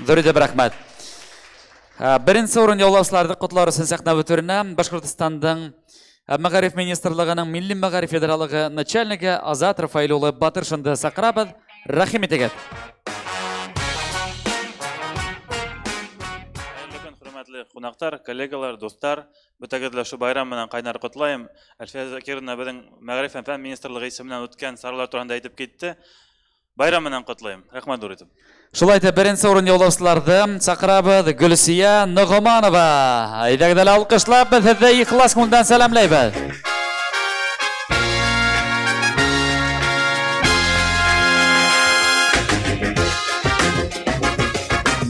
Ҙур итеп рәхмәт. Беренсе урын яулаусыларҙы ҡотлар өсөн сәхнә түренә Башҡортостандың Мәғариф министрлығының Милли мәғариф федераллығы начальнигы Азат Рафаил улы Батыршинды саҡырабыҙ. Рәхим итегеҙ. Хәйерле көн, хөрмәтле ҡунаҡтар, коллегалар, дуҫтар. Бөтәгеҙҙе лә ошо байрам менән ҡайнар ҡотлайым. Әлфиә Закировна беҙҙең Мәғариф һәм фән министрлығы исеменән үткән саралар тураһында әйтеп китте. Байрам менән ҡотлайым. Рәхмәт ҙур итеп. Шулай итеп, беренсе урын яулаусыларҙы саҡырабыҙ. Гөлсиә Ноғоманова. Әйҙәгеҙ әле алҡышлап, беҙ һеҙҙе ихлас күңелдән сәләмләйбеҙ.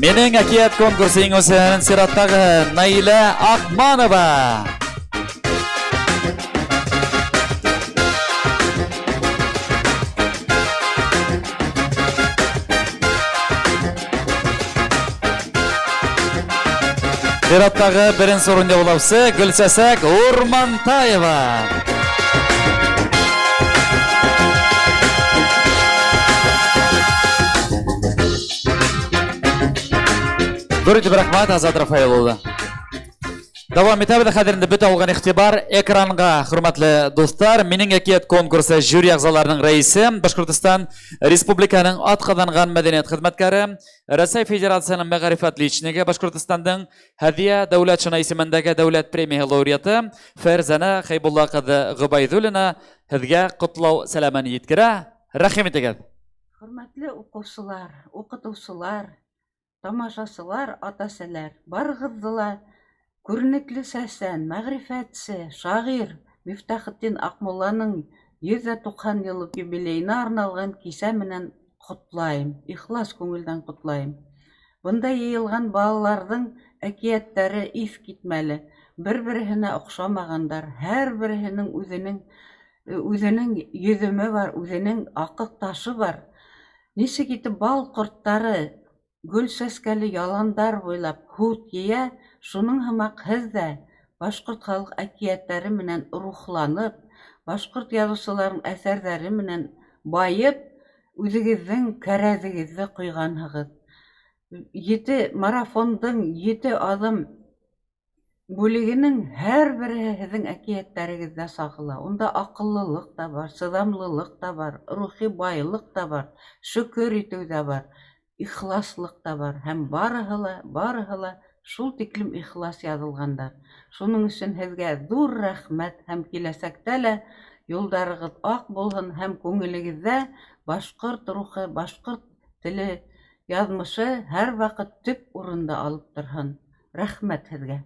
Минең әкиәт конкурсы еңеүсеһенең сираттағы Наилә Аҡманова. Сираттағы беренсе урын яулаусы Гөлсәсәк Урмантаева. Ҙур итеп рәхмәт, Азат Рафаил улы. Дауам итәбеҙ. Хәҙер инде бөтә булған иғтибар экранға, хөрмәтле дуҫтар. Минең әкиәт конкурсы жюри ағзаларының рәисе, Башҡортостан Республикаһының атҡаҙанған мәҙәниәт хеҙмәткәре, Рәсәй Федерацияһының мәғариф отличнигы, Башҡортостандың Һәҙиә Дәүләтшина исемендәге дәүләт премияһы лауреаты Фәрзәнә Хәйбулла ҡыҙы Ғөбәйҙуллина һеҙгә ҡотлау сәләмен еткерә. Рәхим итегеҙ. Хөрмәтле уҡыусылар, уҡытыусылар, тамашасылар, ата-әсәләр, барығыҙҙы ла күренекле сәсән, мәғрифәтсе, шағир Мифтахетдин Аҡмулланың 190 йыллыҡ юбилейына арналған кисә менән ҡотлайым, ихлас күңелдән ҡотлайым. Бында йыйылған балаларҙың әкиәттәре иҫ китмәле, бер-береһенә оҡшамағандар, һәр береһенең үҙенең йөҙөмө бар, үҙенең аҡыҡ ташы бар. Нисек итеп бал ҡорттары гөл сәскәле яландар буйлап һут йыя, шуның һымаҡ һеҙ ҙә башҡорт халыҡ әкиәттәре менән рухланып, башҡорт яҙыусыларының әҫәрҙәре менән байып, үҙегеҙҙең кәрәҙегеҙҙе ҡуйғанһығыҙ. Ете марафондың ете аҙым бүлегенең һәр береһе һеҙҙең әкиәттәрегеҙҙә сағыла. Унда аҡыллылыҡ та бар, сыҙамлылыҡ та бар, рухи байлыҡ та бар, шөкөр итеү ҙә бар, ихласлыҡ та бар. Һәм барыһы ла, барыһы ла шул тиклем ихлас яҙылғандар. Шуның өсөн һеҙгә ҙур рәхмәт һәм киләсәктә лә юлдарығыҙ аҡ булһын һәм күңелегеҙҙә башҡорт рухы, башҡорт теле яҙмышы һәр ваҡыт төп урында алып торһон. Рәхмәт һеҙгә.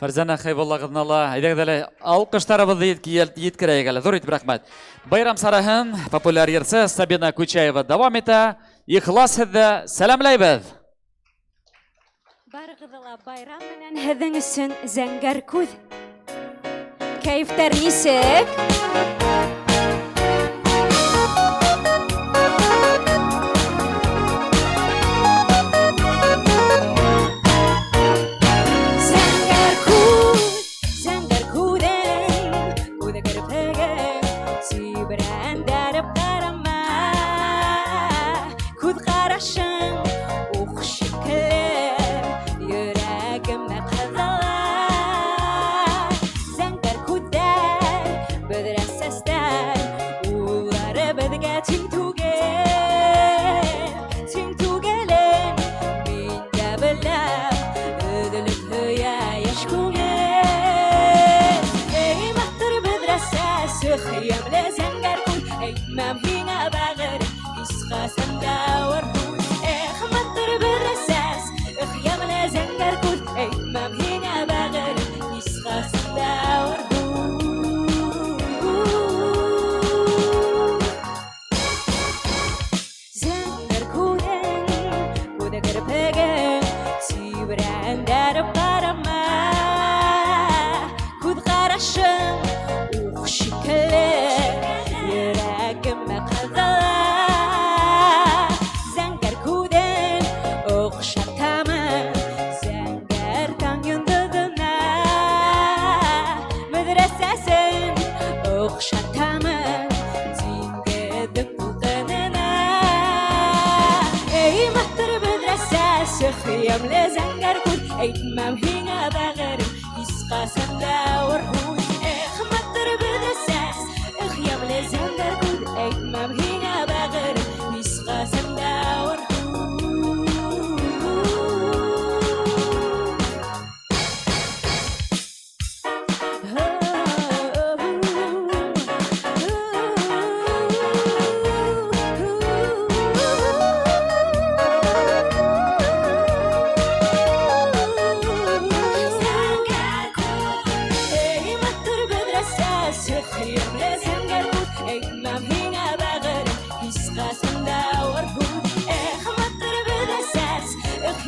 Фәрзәнә Хәйбулла ҡыҙына ла әйҙәгеҙ әле алҡыштарыбыҙҙы еткерәйек әле. Ҙур итеп рәхмәт. Байрам сараһын популяр йырсы Сабина Кучаева дауам итә. Ихлас һеҙҙе сәләмләйбеҙ. Барығыҙҙы ла байрам менән һеҙҙең өсөн зәңгәр күҙ. Кәйефтәр нисек? Зәңгәр күҙ, зәңгәр күҙең, күҙе керпегең, сибрәндәреп ҡарама. Күҙ ҡарашың уҡ шикелле, йөрәгемә ҡыҙыла. Зәңгәр күҙҙәр, бөҙрә сәстәр, улары беҙгә тиң түгел, тиң түгелен мин дә беләм, өҙөлөп һөйә йәш күңел. Эй, матур бөҙрә сәс, йәмле зәңгәр күҙ, әйтмәм һиңә бәғер, һис ҡасан да ауыр һүҙ. Эх, матур бөҙрә сәс, йәмле зәңгәр күҙ, әйтмәм һиңә бәғер, һис ҡасан да ауыр һүҙ. Зәңгәр күҙең, күҙе керпегең, сибрәндәреп ҡарама. Күҙ ҡарашың уҡ шикелле, йөрәгемә ҡыҙыла. Зәңгәр күҙең оҡшатамын, зәңгәр таң йондоҙона. Бөҙрә сәсен оҡшатамын, диңгеҙҙең тулҡынына. Эй, матур бөҙрә сәс, йәмле зәңгәр күҙ, әйтмәм һиңә бәғерем, һис ҡасан да ауыр һүҙ. Эх, матур бөҙрә сәс, йәмле зәңгәр күҙ, әйтмәм һиңә бәғерем, һис ҡасан да ауыр һүҙ. Зәңгәр күҙ, эй, матур бөҙрә сәс, йәмле зәңгәр күҙ, әйтмәм һиңә бәғерем, һис ҡасан да ауыр һүҙ. Эх, матур бөҙрә сәс,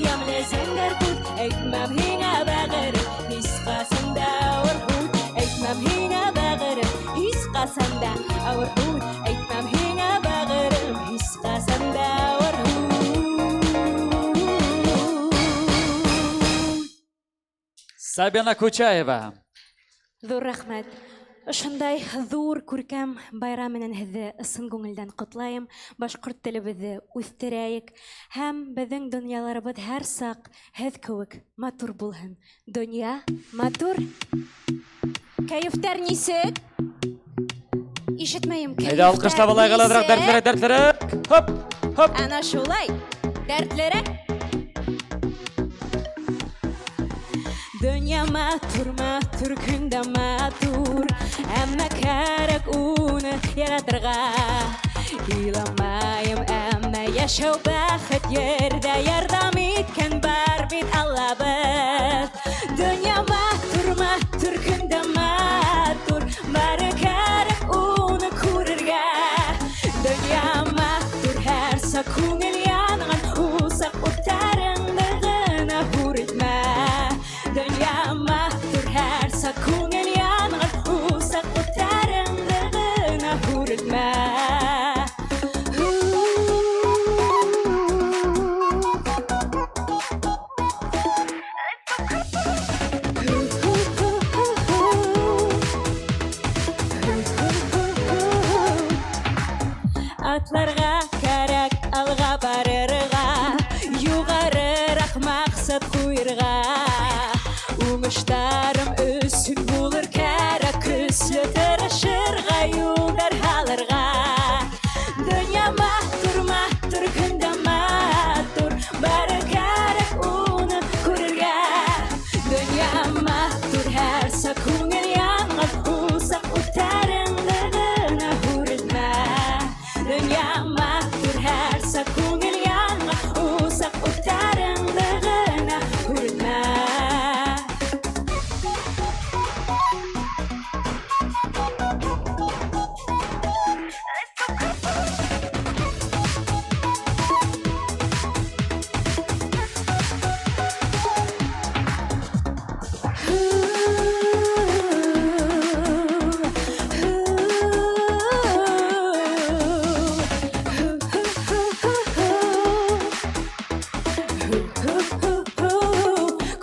йәмле зәңгәр күҙ, әйтмәм һиңә бәғерем, һис ҡасан да ауыр һүҙ. Әйтмәм һиңә бәғерем, һис ҡасан да ауыр һүҙ. Әйтмәм һиңә бәғерем, һис ҡасан да ауыр һүҙ. Сабина Кучаева. Ҙур рәхмәт. Ошондай ҙур күркәм байрам менән һеҙҙе ысын күңелдән ҡотлайым. Башҡорт телебеҙҙе үҫтерәйек һәм беҙҙең донъяларыбыҙ һәр саҡ һеҙ кеүек матур булһын. Донъя матур. Кәйефтәр нисек? Ишетмәйем. Әйҙә, алҡышлап алайыҡ әле аҙыраҡ, дәртлерәк, дәртлерәк. Хоп, хоп. Ана шулай. Дәртлерәк. Донъя матур, матур, көн дә матур, әммә кәрәк уны яратырға. Иламайым, әммә йәшәү бәхет ерҙә ярҙам иткән бар бит Аллабыҙ. Донъя матур, матур, көн дә матур, бары кәрәк уны күрергә. Донъя матур, һәр саҡ күңел янған, усаҡ уттарыңды ғына һүрелтмә. Донъя матур, һәр саҡ күңел янған, усаҡ уттарыңды ғына һүрелтмә. Атларға кәрәк алға барырға, юғарыраҡ маҡсат ҡуйырға. Уңыштарым өсөн булыр кәрәк, көслө тырышырға, юлдар һалырға. Донъя матур, матур, көн дә матур, бары кәрәк уны күрергә. Донъя матур, һәр саҡ күңел янған, усаҡ уттарыңды ғына һүрелтмә. Донъя матур, һәр саҡ күңел янған, усаҡ уттарыңды ғына һүрелтмә.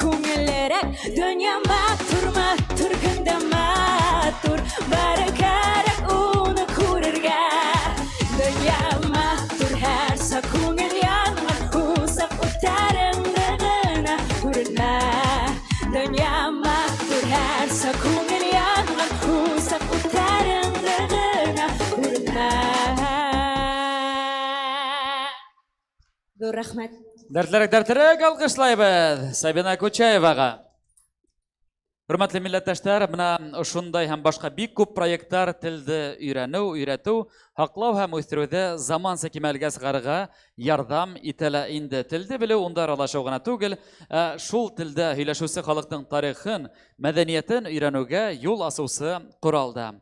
Күңеллерәк донъя матур, матур, көн дә матур, бары кәрәк уны күрергә. Донъя матур, һәр саҡ күңел янған, усаҡ уттарыңды ғына һүрелтмә. Донъя матур, һәр саҡ күңел янған, усаҡ уттарыңды ғына һүрелтмә. Ҙур рәхмәт. Дәртлерәк, дәртлерәк алҡышлайбыҙ Сабина Кучаеваға. Хөрмәтле милләттәштәр, бына ошондай һәм башҡа бик күп проекттар телде өйрәнеү, өйрәтеү, һаҡлау һәм үҫтереүҙе заманса кимәлгә сығарырға ярҙам итә лә инде. Телде белеү унда аралашыу ғына түгел, ә шул телдә һөйләшеүсе халыҡтың тарихын, мәҙәниәтен өйрәнеүгә юл асыусы ҡорал да.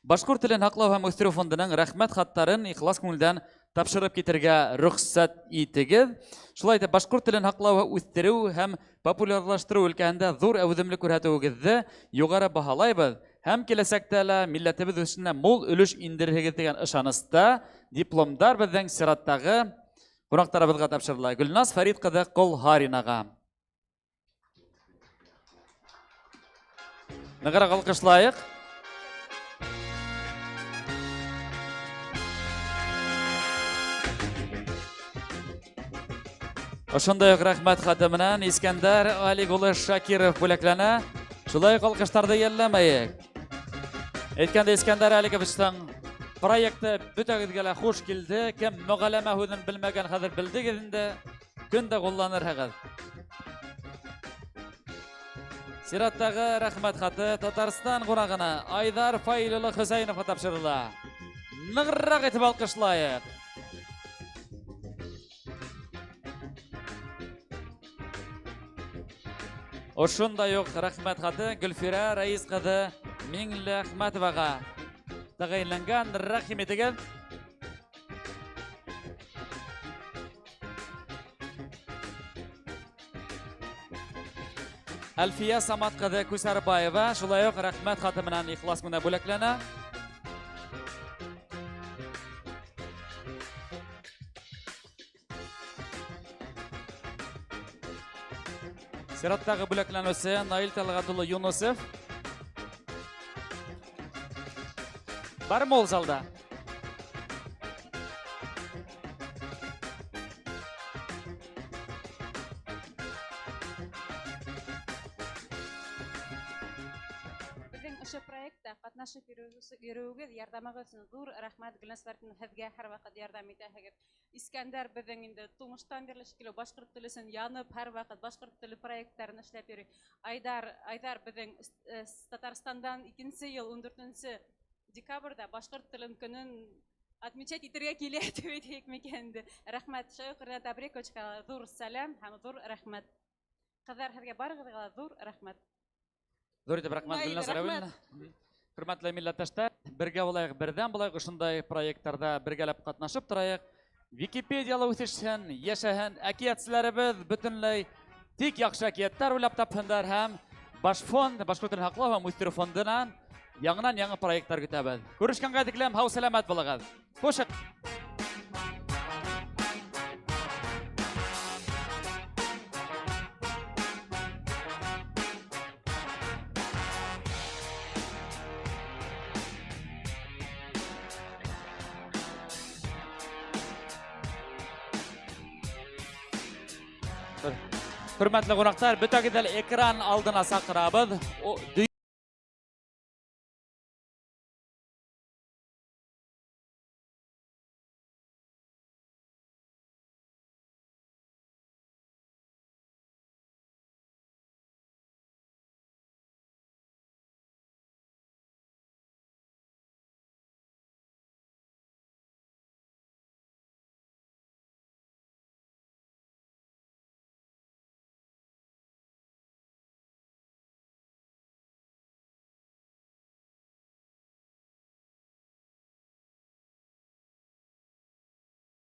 Башҡорт телен һаҡлау һәм үҫтереү фондының рәхмәт хаттарын ихлас күңелдән тапшырып китергә рөхсәт итегеҙ. Шулай итеп, башҡорт телен һаҡлау, үҫтереү һәм популярлаштырыу өлкәһендә ҙур әүҙемлек күрһәтеүегеҙҙе юғары баһалайбыҙ һәм киләсәктә лә милләтебеҙ үҫешенә мул өлөш индерерһегеҙ тигән ышаныста дипломдар беҙҙең сираттағы ҡунаҡтарыбыҙға тапшырыла. Гөлназ Фәрит ҡыҙы Ҡолһаринаға. Нығыраҡ алҡышлайыҡ. Ошондай уҡ рәхмәт хаты менән Искәндәр Алик улы Шакиров бүләкләнә. Шулай уҡ алҡыштарҙы йәлләмәйек. Әйткәндә, Искәндәр Аликовичтың проекты бөтәгеҙгә лә хуш килде. Кем мөғәләмә һүҙен белмәгән, хәҙер белдегеҙ инде. Көн дә ҡулланырһығыҙ. Сираттағы рәхмәт хаты Татарстан ҡунағына Айҙар Фаил улы Хөсәйеновҡа тапшырыла. Нығыраҡ итеп алҡышлайыҡ. Ошондай уҡ рәхмәт хаты Гөлфирә Рәис ҡыҙы Миңлеәхмәтоваға тәғәйенләнгән. Рәхим итегеҙ. Әлфиә Самат ҡыҙы Күсәрбаева шулай уҡ рәхмәт хаты менән ихлас менән бүләкләнә. Сираттағы бүләкләнеүсе Наил Тәлғәт улы Юнусов. Бармы ул залда? Беҙҙең ошо проектта ҡатнашып йөрөүегеҙ, ярҙамығыҙ өсөн ҙур рәхмәт, Гөлназ Фәритовна, һеҙгә һәр ваҡыт ярҙам итәһегеҙ. Искәндәр беҙҙең инде тумыштан бирле шикелле башҡорт теле өсөн янып, һәр ваҡыт башҡорт теле проекттарын эшләп йөрөй. Айҙар беҙҙең Татарстандан икенсе йыл 14 декабрҙә башҡорт телен көнөн отмечать итергә килә тип әйтәйек микән инде. Рәхмәт, Шәйх Ринат Абрековичҡа ҙур сәләм һәм ҙур рәхмәт. Ҡыҙҙар, һеҙгә барығыҙға ла ҙур рәхмәт. Ҙур итеп рәхмәт, Гөлназ Рәхмәт. Рәүиловна. Хөрмәтле милләттәштәр, бергә булайыҡ, берҙәм булайыҡ, ошондай проекттарҙа бергәләп ҡатнашып торайыҡ. Википедияла үҫешһен, йәшәһен, әкиәтселәребеҙ бөтөнләй тик яҡшы әкиәттәр уйлап тапһындар һәм Башфонд, башҡорт телен һаҡлау һәм үҫтереү фондынан яңынан яңы проекттар көтәбеҙ. Күрешкәнгә тиклем һау сәләмәт булығыҙ. Хушыҡ! Хөрмәтле ҡунаҡтар, бөтәгеҙҙе лә экран алдына саҡырабыҙ.